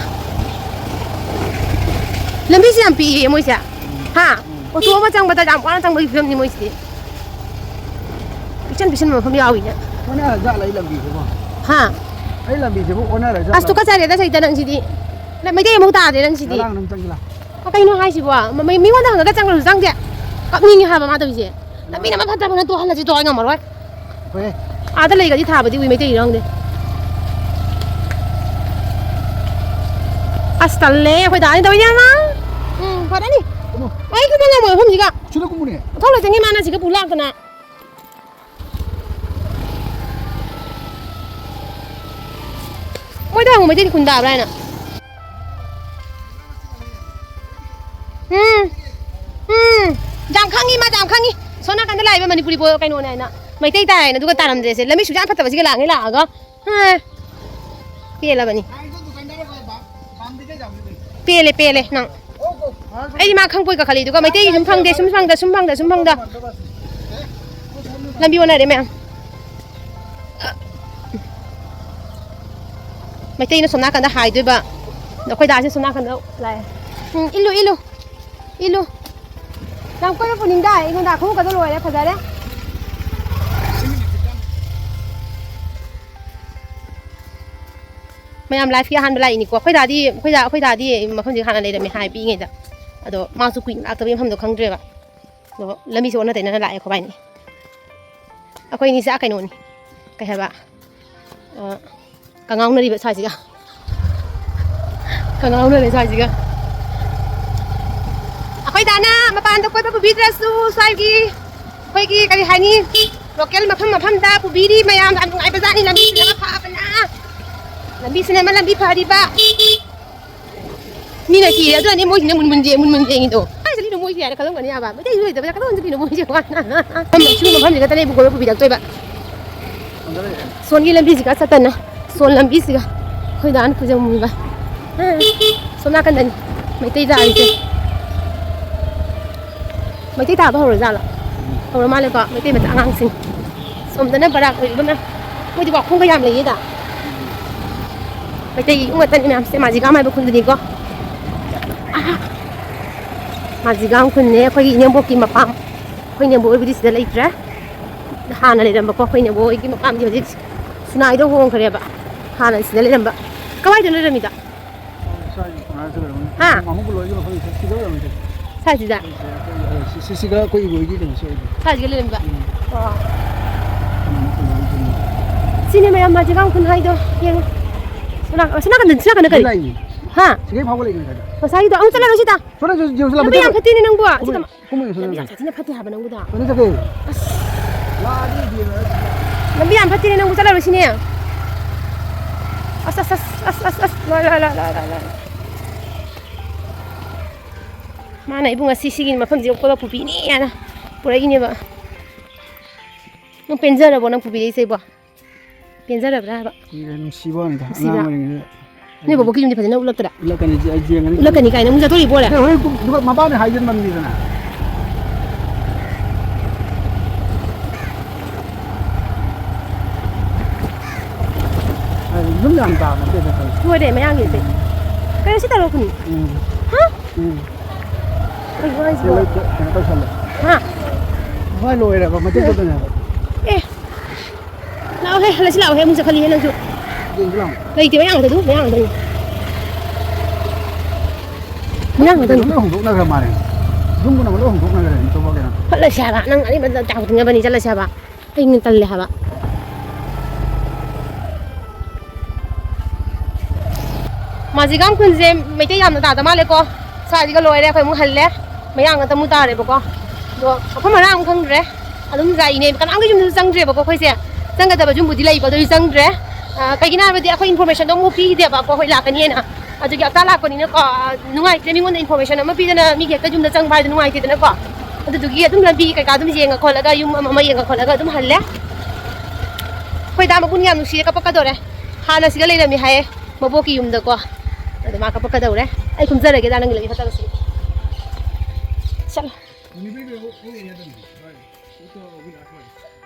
ꯂꯝꯕꯤꯁꯦ ꯌꯥꯝ ꯄꯤꯛꯑꯦ ꯃꯣꯏꯁꯦ꯫ ꯍꯥ? ꯎꯝ꯫ ꯑꯣꯇꯣ ꯑꯃ ꯆꯪꯕꯗ ꯌꯥꯝ ꯋꯥꯅ ꯆꯪꯕꯒꯤ ꯐꯤꯕꯝꯅꯤ ꯃꯣꯏꯁꯤꯗꯤ꯫ ꯄꯤꯛꯆꯟ ꯄꯤꯛꯆꯟꯕ ꯃꯐꯝ ꯌꯥꯎꯏꯅꯦ꯫ ꯑꯣꯟꯅꯔꯖꯥꯠꯂ ꯑꯩ ꯂꯝꯕꯤꯁꯤꯕꯣ? ꯍꯥ? ꯑꯩ ꯂꯝꯕꯤꯁꯤꯕꯨ ꯑꯣꯟꯅꯔꯖꯥꯠꯂ? ꯑꯁ, ꯇꯨꯀꯠꯆꯔꯦꯗ ꯁꯩꯇ ꯅꯪꯁꯤꯗꯤ꯫ ꯅꯪ ꯃꯩꯇꯩ ꯑꯃꯨꯛ ꯇꯥꯗ꯭ꯔꯦ ꯅꯪꯁꯤꯗꯤ꯫ ꯉꯔꯥꯡ ꯅꯪ ꯆꯪꯁꯤꯜꯂꯛ꯫ ꯑ, ꯀꯩꯅꯣ ꯍꯥꯏꯁꯤꯕꯣ? ꯃ-, ꯃꯤ-, ꯃꯤꯉꯣꯟꯗ ꯍꯪꯉꯒ ꯆꯪꯈ꯭ꯔꯁꯨ ꯆꯪꯗꯦ꯫ ꯀꯞꯅꯤꯡꯉꯦ ꯍꯥꯏꯕ ꯃꯥ ꯇꯧꯔꯤꯁꯦ꯫ ꯂꯝꯕꯤꯅ ꯑꯃ ꯐꯠꯇꯕꯅ ꯇꯣ ꯍꯜꯂꯁꯤ ꯇꯣ ꯑꯩ ꯉꯝꯃꯔꯣꯏ꯫ ꯍꯣꯏ꯫ ꯑꯥꯗ ꯂꯩꯒꯗꯤ ꯊꯥꯕꯗꯤ ꯎꯏ, ꯃꯩꯇꯩ ꯏꯔꯥꯡꯗꯦ꯫ ꯑꯁ, ꯇꯜꯂꯦ, ꯑꯩꯈꯣꯏ ꯗꯥꯅꯤ ꯇꯧꯔꯤꯁꯦ, ꯑꯃ꯫ ꯎꯝ, ꯐꯔꯅꯤ꯫ ꯀꯨꯝꯃꯣ꯫ ꯑꯩ ꯀꯨꯝꯕ ꯉꯝꯃꯣꯏ ꯃꯐꯝꯁꯤꯒ꯫ ꯁꯤꯗ ꯀꯨꯝꯃꯨꯅꯦ꯫ ꯃꯊꯧ ꯂꯩꯇꯉꯩ ꯃꯥꯅ ꯁꯤꯒ ꯄꯨ ꯂꯥꯛꯇꯅ꯫ ꯃꯣꯏꯗ ꯍꯪꯉꯨ, ꯃꯩꯇꯩꯗꯤ ꯈꯨꯟ ꯇꯥꯕ꯭ꯔꯥ ꯍꯥꯏꯅ꯫ ꯎꯝ꯫ ꯎꯝ꯫ ꯌꯥꯝ ꯈꯪꯉꯤ, ꯃꯥ ꯌꯥꯝ ꯈꯪꯉꯤ꯫ ꯁꯣꯝ ꯅꯥꯀꯟꯗ ꯂꯥꯛꯏꯕ ꯃꯅꯤꯄꯨꯔꯤ ꯕꯣ-, ꯀꯩꯅꯣꯅꯦ ꯍꯥꯏꯅ꯫ ꯃꯩꯇꯩ ꯇꯥꯏ ꯍꯥꯏꯅ, ꯑꯗꯨꯒ ꯇꯥꯔꯝꯗ꯭ꯔꯦꯁꯦ꯫ ꯂꯝꯕꯤ ꯁꯨꯡꯆꯥꯟ ꯐꯠꯇꯕꯁꯤꯒ ꯂꯥꯛꯉꯩ ꯂꯥꯛꯑꯒ꯫ ꯍꯥ꯫ ꯄꯦꯜꯂꯕꯅꯤ꯫ ꯄꯦꯜꯂꯦ, ꯄꯦꯜꯂꯦ ꯅꯪ꯫ ꯑꯩꯗꯤ ꯃꯥ ꯈꯪꯕꯣꯏ ꯀꯥꯈꯠꯂꯛꯏꯗꯨꯒ ꯃꯩꯇꯩꯒꯤ ꯁꯨꯝ ꯐꯪꯗꯦ, ꯁꯨꯝ ꯐꯪꯗ, ꯁꯨꯝ ꯐꯪꯗ, ꯁꯨꯝ ꯐꯪꯗ꯫ ꯂꯝꯕꯤ ꯑꯣꯟꯅꯔꯦ ꯃꯌꯥꯝ꯫ ꯃꯩꯇꯩꯅ ꯁꯣꯝ ꯅꯥꯀꯟꯗ ꯍꯥꯏꯗꯣꯏꯕ, ꯑꯩꯈꯣꯏ ꯗꯥꯁꯦ ꯁꯣꯝ ꯅꯥꯀꯟꯗ ꯂꯥꯛꯑꯦ꯫ ꯎꯝ, ꯏꯜꯂꯨ, ꯏꯜꯂꯨ, ꯏꯜꯂꯨ꯫ ꯂꯝ ꯀꯣꯏꯕ ꯄꯨꯅꯤꯡꯗꯥꯏ? ꯑꯩꯉꯣꯟꯗ ꯈꯣꯡꯎꯞꯀꯗꯣ ꯂꯣꯏꯔꯦ, ꯐꯖꯔꯦ꯫ ꯃꯌꯥꯝ ꯂꯥꯏꯐꯀꯤ ꯑꯍꯥꯟꯕ ꯂꯥꯛꯏꯅꯤꯀꯣ꯫ ꯑꯩꯈꯣꯏ ꯗꯥꯗꯤ, ꯑꯩꯈꯣꯏ ꯗꯥ, ꯑꯩꯈꯣꯏ ꯗꯥꯗꯤ ꯃꯐꯝꯁꯦ ꯍꯥꯟꯅ ꯂꯩꯔꯝꯃꯦ ꯍꯥꯏ ꯄꯤꯛꯏꯉꯩꯗ꯫ ꯑꯗꯣ ꯃꯥꯁꯨ ꯀꯨꯏꯅ ꯂꯥꯛꯇꯕꯒꯤ ꯃꯐꯝꯗꯣ ꯈꯪꯗ꯭ꯔꯦꯕ꯫ ꯑꯗꯣ ꯂꯝꯕꯤꯁꯦ ꯑꯣꯟꯅ ꯇꯩꯅꯅ ꯂꯥꯛꯑꯦ ꯑꯩꯈꯣꯏꯕꯥꯏꯅꯤ꯫ ꯑꯩꯈꯣꯏ ꯑꯅꯤꯁꯦ ꯑꯥ ꯀꯩꯅꯣꯅꯤ, ꯀꯩ ꯍꯥꯏꯕ, ꯑ, ꯀꯉꯥꯎꯅꯔꯤꯕ ꯁ꯭ꯋꯥꯏꯁꯤꯒ꯫ ꯀꯉꯥꯎꯅꯔꯦ ꯁ꯭ꯋꯥꯏꯁꯤꯒ꯫ ꯑꯩꯈꯣꯏ ꯗꯥꯅ ꯃꯄꯥꯟꯗ ꯀꯣꯏꯕ ꯄꯨꯕꯤꯗ꯭ꯔꯁꯨ ꯁ꯭ꯋꯥꯏꯒꯤ ꯑꯩꯈꯣꯏꯒꯤ ꯀꯔꯤ ꯍꯥꯏꯅꯤ, ꯂꯣꯀꯦꯜ ꯃꯐꯝ ꯃꯐꯝꯗ ꯄꯨꯕꯤꯔꯤ ꯃꯌꯥꯝ꯫ ꯌꯥꯝ ꯅꯨꯡꯉꯥꯏꯕꯖꯥꯠꯅꯤ ꯂꯝꯕꯤꯁꯤꯅ ꯐꯕꯅ꯫ ꯂꯝꯕꯤꯁꯤꯅ ꯑꯃ ꯂꯝꯕꯤ ꯐꯔꯤꯕ꯫ ꯃꯤꯅ ꯀꯤꯔꯦ, ꯑꯗꯨꯅꯅꯦ ꯃꯣꯏꯁꯤꯅ ꯃꯨꯟ ꯃꯨꯟ ꯌꯦꯡ-, ꯃꯨꯟ ꯃꯨꯟ ꯌꯦꯡꯉꯤꯗꯣ꯫ ꯀꯥꯏ ꯆꯠꯂꯤꯅꯣ ꯃꯣꯏꯁꯦ ꯍꯥꯏꯅ ꯈꯜꯂꯝꯒꯅꯤ ꯍꯥꯏꯕ꯫ ꯃꯩꯇꯩꯁꯨ ꯂꯩꯇꯕꯗ ꯀꯗꯣꯝ ꯆꯠꯂꯤꯅꯣ ꯃꯣꯏꯁꯦ? ꯁꯤꯒꯨꯝꯕ ꯃꯐꯝꯁꯤꯗ ꯀꯗꯥꯏ ꯄꯨꯀꯣꯏꯕ ꯄꯨꯕꯤꯔꯛꯇꯣꯏꯕ? ꯁꯣꯟꯒꯤ ꯂꯝꯕꯤꯁꯤꯒ ꯆꯠꯇꯅ, ꯁꯣꯟ ꯂꯝꯕꯤꯁꯤꯒ ꯑꯩꯈꯣꯏ ꯗꯥꯅ ꯄꯨꯖꯃꯨꯕ꯫ ꯁꯣꯝ ꯅꯥꯀꯟꯗꯅꯤ ꯃꯩꯇꯩ ꯇꯥꯔꯤꯁꯦ꯫ ꯃꯩꯇꯩ ꯇꯥꯕ ꯍꯧꯔꯖꯥꯠꯂꯣ? ꯍꯧꯔ ꯃꯥꯜꯂꯦꯀꯣ, ꯃꯩꯇꯩ ꯃꯆꯥ ꯑꯉꯥꯡꯁꯤꯡ꯫ ꯁꯣꯝꯗꯅ ꯕꯔꯥꯛ ꯑꯣꯏꯔꯤꯕ ꯃꯌꯥꯝ꯫ ꯃꯣꯏꯗꯤ ꯋꯥꯈꯣꯡꯒ ꯌꯥꯝ ꯂꯩꯌꯦꯗ꯫ ꯃꯩꯇꯩꯒꯤ ꯌꯨꯝ ꯉꯥꯛꯇꯅꯤ ꯃꯌꯥꯝꯁꯦ, ꯃꯥꯖꯤꯒꯥꯝ ꯍꯥꯏꯕ ꯈꯨꯟꯗꯨꯅꯤꯀꯣ꯫ ꯑꯍꯥ! ꯃꯥꯖꯤꯒꯥꯝ ꯈꯨꯟꯅꯦ, ꯑꯩꯈꯣꯏꯒꯤ ꯏꯅꯦꯝꯕꯣꯛꯀꯤ ꯃꯄꯥꯝ꯫ ꯑꯩꯈꯣꯏ ꯏꯅꯦꯝꯕꯣꯛ ꯍꯣꯏꯕꯨꯗꯤ ꯁꯤꯗ ꯂꯩꯇ꯭ꯔꯦ꯫ ꯍꯥꯟꯅ ꯂꯩꯔꯝꯕꯀꯣ, ꯑꯩꯈꯣꯏ ꯏꯅꯦꯝꯕꯣꯛ ꯍꯣꯏꯒꯤ ꯃꯄꯥꯝꯗꯤ ꯍꯧꯖꯤꯛ ꯁꯤꯅꯥꯏꯗ ꯍꯣꯡꯈ꯭ꯔꯦꯕ꯫ ꯍꯥꯟꯅ ꯁꯤꯗ ꯂꯩꯔꯝꯕ꯫ ꯀꯃꯥꯏꯗꯅꯣ ꯂꯩꯔꯝꯃꯤꯗꯣ? ꯁ꯭ꯋꯥꯏ ꯉꯥꯏꯍꯥꯛ ꯂꯩꯔꯝꯃꯅꯤ꯫ ꯍꯥ? ꯃꯥꯃꯣ ꯕꯂꯣꯏꯒꯤ ꯃꯐꯝꯗ ꯁꯤꯗ ꯑꯣꯏꯔꯝꯃꯅꯤ꯫ ꯁ꯭ꯋꯥꯏꯁꯤꯗ? ꯁꯤ-, ꯁꯤꯒ ꯑꯩꯈꯣꯏ ꯏꯕꯣꯏꯒꯤ ꯀꯩꯅꯣꯁꯤ ꯑꯣꯏꯗꯣꯏꯅꯤ꯫ ꯁ꯭ꯋꯥꯏꯁꯤꯒ ꯂꯩꯔꯝꯕ? ꯎꯝ꯫ ꯑꯣ꯫ ꯎꯝ, ꯁꯤꯅꯦ ꯃꯌꯥꯝ ꯃꯥꯖꯤꯒꯥꯡ ꯈꯨꯟ ꯍꯥꯏꯗꯣ꯫ ꯌꯦꯡꯉꯣ꯫ ꯁꯣꯝ ꯅꯥꯀꯟ, ꯁꯣꯝ ꯅꯥꯀꯟꯗ, ꯁꯣꯝ ꯅꯥꯀꯟꯗ ꯀꯔꯤ? ꯂꯥꯛꯏꯅꯦ꯫ ꯍꯥ? ꯁꯤꯒꯩ ꯐꯥꯎꯕ ꯂꯩꯕꯅꯦ ꯁ꯭ꯋꯥꯏꯗ꯫ ꯉꯁꯥꯏꯒꯤꯗꯣ ꯑꯃꯨꯛ ꯆꯠꯂꯔꯣꯏ ꯁꯤꯗ꯫ ꯆꯠꯂꯣ, ꯆꯠꯂꯣ, ꯆꯠꯂꯣ, ꯂꯝꯕꯤ ꯌꯥꯝ ꯆꯠꯂꯣ꯫ ꯐꯠꯇꯦꯅꯦ ꯅꯪꯕꯨ꯫ ꯁꯤꯗ ꯀꯨꯝꯃꯣ, ꯀꯨꯝꯃꯣ, ꯁꯤꯗ ꯂꯝꯕꯤ ꯀꯨꯝꯃꯣ꯫ ꯌꯥꯝ ꯁꯥꯊꯤꯅ ꯐꯠꯇꯦ ꯍꯥꯏꯕ ꯅꯪꯕꯨꯗ꯫ ꯀꯩꯅꯣ ꯆꯠꯀꯦ? ꯑꯁ꯫ ꯂꯥꯛꯑꯗꯤ ꯌꯦꯡꯉꯒ꯫ ꯂꯝꯕꯤ ꯌꯥꯝ ꯐꯠꯇꯦꯅꯦ ꯅꯪꯕꯨ, ꯆꯠꯂꯔꯣꯏ ꯁꯤꯅꯦ꯫ ꯑꯁ, ꯑꯁ, ꯑꯁ꯫ ꯂꯣꯏ, ꯂꯣꯏ, ꯂꯣꯏ, ꯂꯣꯏ, ꯂꯣꯏ, ꯂꯣꯏ꯫ ꯃꯥꯅ ꯑꯩꯕꯨ ꯉꯁꯤ ꯁꯤꯒꯤ ꯃꯐꯝꯁꯤꯗ ꯀꯣꯏꯕ ꯄꯨꯕꯤꯅꯤ ꯍꯥꯏꯅ ꯄꯨꯔꯛꯏꯅꯦꯕ꯫ ꯅꯪ ꯄꯦꯟꯖꯔꯕꯣ ꯅꯪ ꯄꯨꯕꯤꯔꯛꯏꯁꯦ ꯑꯩꯕꯣ? ꯄꯦꯟꯖꯔꯕ꯭ꯔꯥ ꯍꯥꯏꯕ? ꯀꯨꯏꯔꯦ, ꯅꯨꯡꯁꯤꯕ ꯋꯥꯅꯤꯗ, ꯅꯨꯡꯁꯤꯕ꯫ ꯑꯉꯥꯡ ꯑꯣꯏꯔꯤꯉꯩꯗ꯫ ꯅꯣꯏ ꯕꯣꯕꯣꯛꯀꯤ ꯌꯨꯝꯗꯤ ꯐꯖꯅ ꯎꯠꯂꯛꯇ꯭ꯔꯥ? ꯎꯠꯂꯛꯀꯅꯤ, ꯑꯩ ꯌꯦꯡꯒꯅꯤ꯫ ꯎꯠꯂꯛꯀꯅꯤ ꯀꯥꯏꯅ ꯑꯃꯨꯛ ꯆꯠꯊꯣꯛꯏꯕꯣꯔꯦ? ꯑꯦ, ꯍꯣꯔꯦꯟ ꯀꯨꯝ-, ꯑꯗꯨꯒ ꯃꯄꯥꯅ ꯍꯥꯏꯖꯟꯕꯅꯤꯗꯅ꯫ ꯑꯩ ꯌꯨꯝ ꯌꯥꯝ ꯇꯥꯕ ꯅꯠꯇꯦꯗ, ꯈꯪꯉꯦ꯫ ꯂꯣꯏꯔꯦ, ꯃꯌꯥꯡꯒꯤꯁꯦ꯫ ꯀꯩꯅꯣ ꯁꯤ ꯇꯧꯔꯛꯄꯅꯤ? ꯎꯝ꯫ ꯍꯥ? ꯎꯝ꯫ ꯀꯩꯅꯣ ꯍꯥꯏꯁꯤꯕꯣ? ꯀꯩꯅꯣ ꯇꯧꯁꯜꯂꯦ꯫ ꯍꯥ? ꯍꯣꯏ, ꯂꯣꯏꯔꯦꯕ, ꯃꯇꯦꯛ ꯈꯛꯇꯅꯦꯕ꯫ ꯑꯦ꯫ ꯂꯥꯛꯑꯣꯍꯦ, ꯍꯜꯂꯁꯤ ꯂꯥꯛꯑꯣꯍꯦ, ꯑꯃꯨꯛ ꯆꯠꯈꯠꯂꯤꯍꯦ ꯅꯪꯁꯨ꯫ ꯌꯦꯡꯁꯤ ꯂꯥꯛꯑꯣ꯫ ꯂꯩꯇꯦ, ꯃꯌꯥꯡ ꯉꯥꯛꯇ ꯑꯗꯨ, ꯃꯌꯥꯡ ꯉꯥꯛꯇꯅꯤ꯫ ꯃꯌꯥꯡ ꯉꯥꯛꯇꯅꯤ꯫ ꯂꯣꯏ ꯍꯣꯡꯗꯣꯛꯅꯈ꯭ꯔ ꯃꯥꯜꯂꯦ꯫ ꯌꯨꯝꯕꯨꯅ ꯂꯣꯏ ꯍꯣꯡꯗꯣꯛꯅꯈ꯭ꯔꯦ, ꯑꯇꯣꯞꯄ ꯀꯩꯅꯣ꯫ ꯆꯠꯂꯁꯦ ꯍꯥꯏꯕ, ꯅꯪ ꯑꯅꯤꯃꯛ ꯆꯥꯎꯊꯣꯛꯅꯕꯅꯤ, ꯆꯠꯂꯁꯦ ꯍꯥꯏꯕ꯫ ꯑꯩꯅ ꯇꯜꯂꯦ ꯍꯥꯏꯕ꯫ ꯃꯥꯖꯤꯒꯥꯡ ꯈꯨꯟꯁꯦ ꯃꯩꯇꯩ ꯌꯥꯝꯅ ꯇꯥꯗ ꯃꯥꯜꯂꯦꯀꯣ꯫ ꯁ꯭ꯋꯥꯏꯁꯤꯒ ꯂꯣꯏꯔꯦ, ꯑꯩꯈꯣꯏ ꯑꯃꯨꯛ ꯍꯜꯂꯦ꯫ ꯃꯌꯥꯡ ꯉꯥꯛꯇ ꯑꯃꯨꯛ ꯇꯥꯔꯦꯕꯀꯣ꯫ ꯑꯗꯣ ꯃꯐꯝ ꯃꯔꯥꯡ ꯑꯃꯨꯛ ꯈꯪꯗ꯭ꯔꯦ꯫ ꯑꯗꯨꯝ ꯂꯥꯛꯏꯅꯦ꯫ ꯀꯅꯥꯝꯒꯤ ꯌꯨꯝꯗꯁꯨ ꯆꯪꯗ꯭ꯔꯦꯕꯀꯣ ꯑꯩꯈꯣꯏꯁꯦ꯫ ꯆꯪꯒꯗꯕ ꯌꯨꯝꯕꯨꯗꯤ ꯂꯩꯕ, ꯑꯗꯨ ꯑꯣꯏꯁꯨ ꯆꯪꯗ꯭ꯔꯦ꯫ ꯑ, ꯀꯩꯒꯤꯅꯣ ꯍꯥꯏꯕꯗꯤ ꯑꯩꯈꯣꯏ information ꯗꯣ ꯑꯃꯨꯛ ꯄꯤꯗꯦꯕꯀꯣ, ꯑꯩꯈꯣꯏ ꯂꯥꯛꯀꯅꯤꯅ꯫ ꯑꯗꯨꯒꯤ ꯑꯀꯥ ꯂꯥꯛꯄꯅꯤꯅꯀꯣ, ꯑ, ꯅꯨꯡꯉꯥꯏꯇ꯭ꯔꯦ꯫ ꯃꯤꯉꯣꯟꯗ information ꯑꯃ ꯄꯤꯗꯅ ꯃꯤꯒꯤ ꯍꯦꯛꯇ ꯌꯨꯝꯗ ꯆꯪꯕ ꯍꯥꯏꯗꯣ ꯅꯨꯡꯉꯥꯏꯇꯦꯗꯅꯀꯣ꯫ ꯑꯗꯨꯗꯨꯒꯤ ꯑꯗꯨꯝ ꯂꯝꯕꯤ ꯀꯩꯀꯥ ꯑꯗꯨꯝ ꯌꯦꯡꯉ ꯈꯣꯠꯂꯒ, ꯌꯨꯝ ꯑꯃ ꯑꯃ ꯌꯦꯡꯉ ꯈꯣꯠꯂꯒ ꯑꯗꯨꯝ ꯍꯜꯂꯦ꯫ ꯑꯩꯈꯣꯏ ꯗꯥ ꯃꯒꯨꯟ ꯌꯥꯝ ꯅꯨꯡꯁꯤꯔꯦ, ꯀꯞꯄꯛꯀꯗꯧꯔꯦ꯫ ꯍꯥꯟꯅ ꯁꯤꯗ ꯂꯩꯔꯝꯃꯤ ꯍꯥꯏꯌꯦ, ꯃꯕꯣꯛꯀꯤ ꯌꯨꯝꯗꯀꯣ꯫ ꯑꯗꯣ ꯃꯥ ꯀꯞꯄꯛꯀꯗꯧꯔꯦ꯫ ꯑꯩ ꯀꯨꯝꯖꯔꯒꯦꯗ, ꯅꯪꯒꯤ ꯂꯝꯕꯤ ꯐꯠꯇꯕꯁꯤꯗ꯫ ꯆꯠꯂꯣ꯫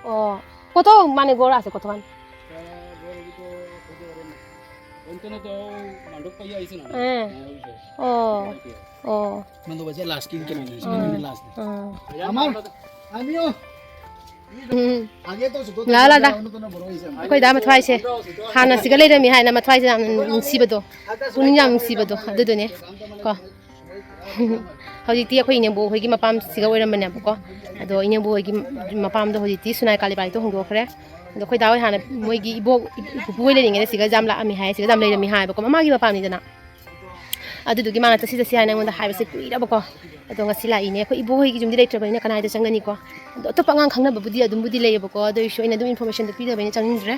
ꯑꯣ, কত মানে ঘৰ আছে, কতমান? অন্তত মাণ্ডপ পাই আহিছে না? হ্যাঁ। হ্যাঁ, ওই যে। অ, অ। মানে বাজে লাষ্ট কিন কেন? অ। লাষ্ট। অ। আমাৰ আমিও ꯎꯝ꯫ আগেতো ছোট ꯂꯥꯛꯑꯣ, ꯂꯥꯛꯑꯣ꯫ ꯑꯩꯈꯣꯏ ꯗꯥ ꯃꯊ꯭ꯋꯥꯏꯁꯦ ꯍꯥꯟꯅ ꯁꯤꯒ ꯂꯩꯔꯝꯃꯤ ꯍꯥꯏꯅ ꯃꯊ꯭ꯋꯥꯏꯁꯦ ꯌꯥꯝ ꯅꯨꯡꯁꯤꯕꯗꯣ, ꯄꯨꯛꯅꯤꯡ ꯌꯥꯝ ꯅꯨꯡꯁꯤꯕꯗꯣ ꯑꯗꯨꯗꯨꯅꯦ ꯀꯣ꯫ ꯍꯧꯖꯤꯛꯇꯤ ꯑꯩꯈꯣꯏ ꯏꯅꯦꯝꯕꯣꯛ ꯍꯣꯏꯒꯤ ꯃꯄꯥꯝꯁꯤꯒ ꯑꯣꯏꯔꯝꯕꯅꯦꯕꯀꯣ꯫ ꯑꯗꯣ ꯏꯅꯦꯝꯕꯣꯛ ꯍꯣꯏꯒꯤ ꯃꯄꯥꯝꯗꯣ ꯍꯧꯖꯤꯛꯇꯤ ꯁꯨꯅꯥꯏ ꯀꯥꯂꯤꯕꯥꯏꯗꯣ ꯍꯣꯡꯗꯣꯛꯈ꯭ꯔꯦ꯫ ꯑꯗꯣ ꯑꯩꯈꯣꯏ ꯗꯥ ꯍꯣꯏ ꯍꯥꯟꯅ ꯃꯣꯏꯒꯤ ꯏꯕꯣꯛ ꯏꯄꯨ ꯍꯣꯏ ꯂꯩꯔꯤꯉꯩꯗ ꯁꯤꯒ ꯌꯥꯝ ꯂꯥꯛꯑꯝꯃꯤ ꯍꯥꯏ, ꯁꯤꯒ ꯌꯥꯝ ꯂꯩꯔꯝꯃꯤ ꯍꯥꯏꯕꯀꯣ, ꯃꯃꯥꯒꯤ ꯃꯄꯥꯝꯅꯤꯗꯅ꯫ ꯑꯗꯨꯗꯨꯒꯤ ꯃꯥꯅ ꯆꯠꯁꯤ ꯆꯠꯁꯤ ꯍꯥꯏꯅ ꯑꯩꯉꯣꯟꯗ ꯍꯥꯏꯕꯁꯦ ꯀꯨꯏꯔꯕꯀꯣ꯫ ꯑꯗꯣ ꯉꯁꯤ ꯂꯥꯛꯏꯅꯦ꯫ ꯑꯩꯈꯣꯏ ꯏꯕꯣ ꯍꯣꯏꯒꯤ ꯌꯨꯝꯗꯤ ꯂꯩꯇ꯭ꯔꯕꯅꯤꯅ ꯀꯅꯥꯏꯗ ꯆꯪꯒꯅꯤꯀꯣ꯫ ꯑꯗꯣ ꯑꯇꯣꯞꯄ ꯑꯉꯥꯡ ꯈꯪꯅꯕꯕꯨꯗꯤ ꯑꯗꯨꯝꯕꯨꯗꯤ ꯂꯩꯌꯦꯕꯀꯣ, ꯑꯗꯨ ꯑꯣꯏꯔꯁꯨ ꯑꯩꯅ ꯑꯗꯨꯝ informationꯗꯣ ꯄꯤꯗꯕꯅꯤꯅ ꯆꯪꯅꯤꯡꯗ꯭ꯔꯦ꯫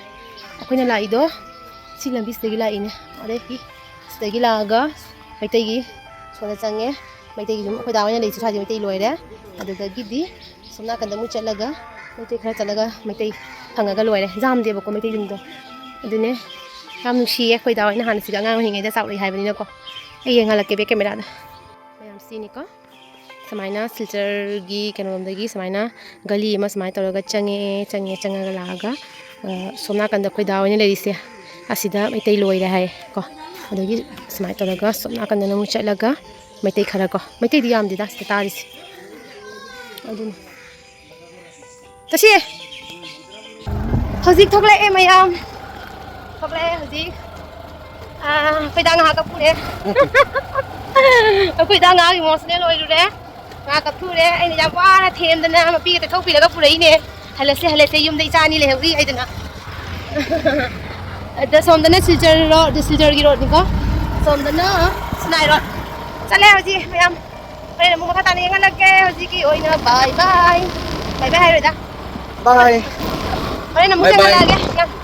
ꯑꯩꯈꯣꯏꯅ ꯂꯥꯛꯏꯗꯣ ꯁꯤ ꯂꯝꯕꯤꯁꯤꯗꯒꯤ ꯂꯥꯛꯏꯅꯦ꯫ ꯑꯗꯒꯤ ꯁꯤꯗꯒꯤ ꯂꯥꯛꯑꯒ ꯃꯩꯇꯩꯒꯤ ꯁꯣꯝꯗ ꯆꯪꯉꯦ꯫ ꯃꯩꯇꯩꯒꯤ ꯌꯨꯝ ꯑꯩꯈꯣꯏ ꯗꯥ ꯍꯣꯏꯅ ꯂꯩꯁꯦ ꯁ꯭ꯋꯥꯏꯗ ꯃꯩꯇꯩ ꯂꯣꯏꯔꯦ꯫ ꯑꯗꯨꯗꯒꯤꯗꯤ ꯁꯣꯝ ꯅꯥꯀꯟꯗ ꯑꯃꯨꯛ ꯆꯠꯂꯒ ꯃꯩꯇꯩ ꯈꯔ ꯆꯠꯂꯒ ꯃꯩꯇꯩ ꯐꯪꯉꯒ ꯂꯣꯏꯔꯦ꯫ ꯌꯥꯝꯗꯦꯕꯀꯣ ꯃꯩꯇꯩ ꯌꯨꯝꯗꯣ꯫ ꯑꯗꯨꯅꯦ ꯌꯥꯝ ꯅꯨꯡꯁꯤꯌꯦ꯫ ꯑꯩꯈꯣꯏ ꯗꯥ ꯍꯣꯏꯅ ꯍꯥꯟꯅ ꯁꯤꯗ ꯑꯉꯥꯡ ꯑꯣꯏꯔꯤꯉꯩꯗ ꯆꯥꯎꯔꯛꯏ ꯍꯥꯏꯕꯅꯤꯅꯀꯣ꯫ ꯑꯩ ꯌꯦꯡꯍꯜꯂꯛꯀꯦ back cameraꯗ꯫ ꯃꯌꯥꯝ ꯁꯤꯅꯤꯀꯣ꯫ ꯁꯨꯃꯥꯏꯅ ꯁꯤꯜꯆꯔꯒꯤ ꯀꯩꯅꯣꯔꯣꯝꯗꯒꯤ ꯁꯨꯃꯥꯏꯅ ꯒꯂꯤ ꯑꯃ ꯁꯨꯃꯥꯏꯅ ꯇꯧꯔꯒ ꯆꯪꯉꯦ, ꯆꯪꯉꯦ, ꯆꯪꯉꯒ ꯂꯥꯛꯑꯒ, ꯑ, ꯁꯣꯝ ꯅꯥꯀꯟꯗ ꯑꯩꯈꯣꯏ ꯗꯥ ꯍꯣꯏꯅ ꯂꯩꯔꯤꯁꯦ, ꯑꯁꯤꯗ ꯃꯩꯇꯩ ꯂꯣꯏꯔꯦ ꯍꯥꯏꯌꯦ ꯀꯣ꯫ ꯑꯗꯒꯤ ꯁꯨꯃꯥꯏꯅ ꯇꯧꯔꯒ ꯁꯣꯝ ꯅꯥꯀꯟꯗꯅ ꯑꯃꯨꯛ ꯆꯠꯂꯒ ꯃꯩꯇꯩ ꯈꯔ ꯀꯣ, ꯃꯩꯇꯩꯗꯤ ꯌꯥꯝꯗꯦꯗ ꯁꯤꯗ ꯇꯥꯔꯤꯁꯦ꯫ ꯑꯗꯨꯅ ꯆꯠꯁꯤ꯫ ꯍꯧꯖꯤꯛ ꯊꯣꯛꯂꯛꯑꯦ ꯃꯌꯥꯝ꯫ ꯊꯣꯛꯂꯛꯑꯦ ꯍꯧꯖꯤꯛ꯫ ꯑꯥ, ꯑꯩꯈꯣꯏ ꯗꯥ ꯉꯥꯏꯍꯥꯛ ꯀꯞꯄꯨꯔꯦ꯫ ꯑꯩꯈꯣꯏ ꯗꯥ ꯉꯥꯏꯍꯥꯛ emotional ꯑꯣꯏꯔꯨꯔꯦ꯫ ꯉꯥꯏꯍꯥꯛ ꯀꯞꯊꯨꯔꯦ꯫ ꯑꯩꯅ ꯌꯥꯝ ꯋꯥꯅ ꯊꯦꯝꯗꯅ ꯃꯄꯤꯒ ꯇꯩꯊꯣꯛꯄꯤꯔꯒ ꯄꯨꯔꯛꯏꯅꯦ꯫ "ꯍꯜꯂꯁꯦ, ꯍꯜꯂꯁꯦ, ꯌꯨꯝꯗ ꯏꯆꯥ ꯑꯅꯤ ꯂꯩꯍꯧꯔꯤ" ꯍꯥꯏꯗꯅ꯫ ꯑꯗ ꯁꯣꯝꯗꯅ ꯁꯤꯜꯆꯔ road, ꯁꯤꯜꯆꯔꯒꯤ roadꯅꯤꯀꯣ꯫ ꯁꯣꯝꯗꯅ ꯁꯤꯅꯥꯏ road꯫ ꯆꯠꯂꯦ ꯍꯧꯖꯤꯛ ꯃꯌꯥꯝ꯫ ꯍꯣꯔꯦꯟ ꯑꯃꯨꯛ ꯃꯈꯥ ꯇꯥꯅ ꯌꯦꯡꯍꯜꯂꯛꯀꯦ꯫ ꯍꯧꯖꯤꯛꯀꯤ ꯑꯣꯏꯅ bye bye꯫ Bye bye ꯍꯥꯏꯔꯣꯏꯗ꯫ Bye꯫ ꯍꯣꯔꯦꯟ ꯑꯃꯨꯛ bye bye꯫ ꯊꯦꯡꯅꯔꯛꯑꯒꯦ꯫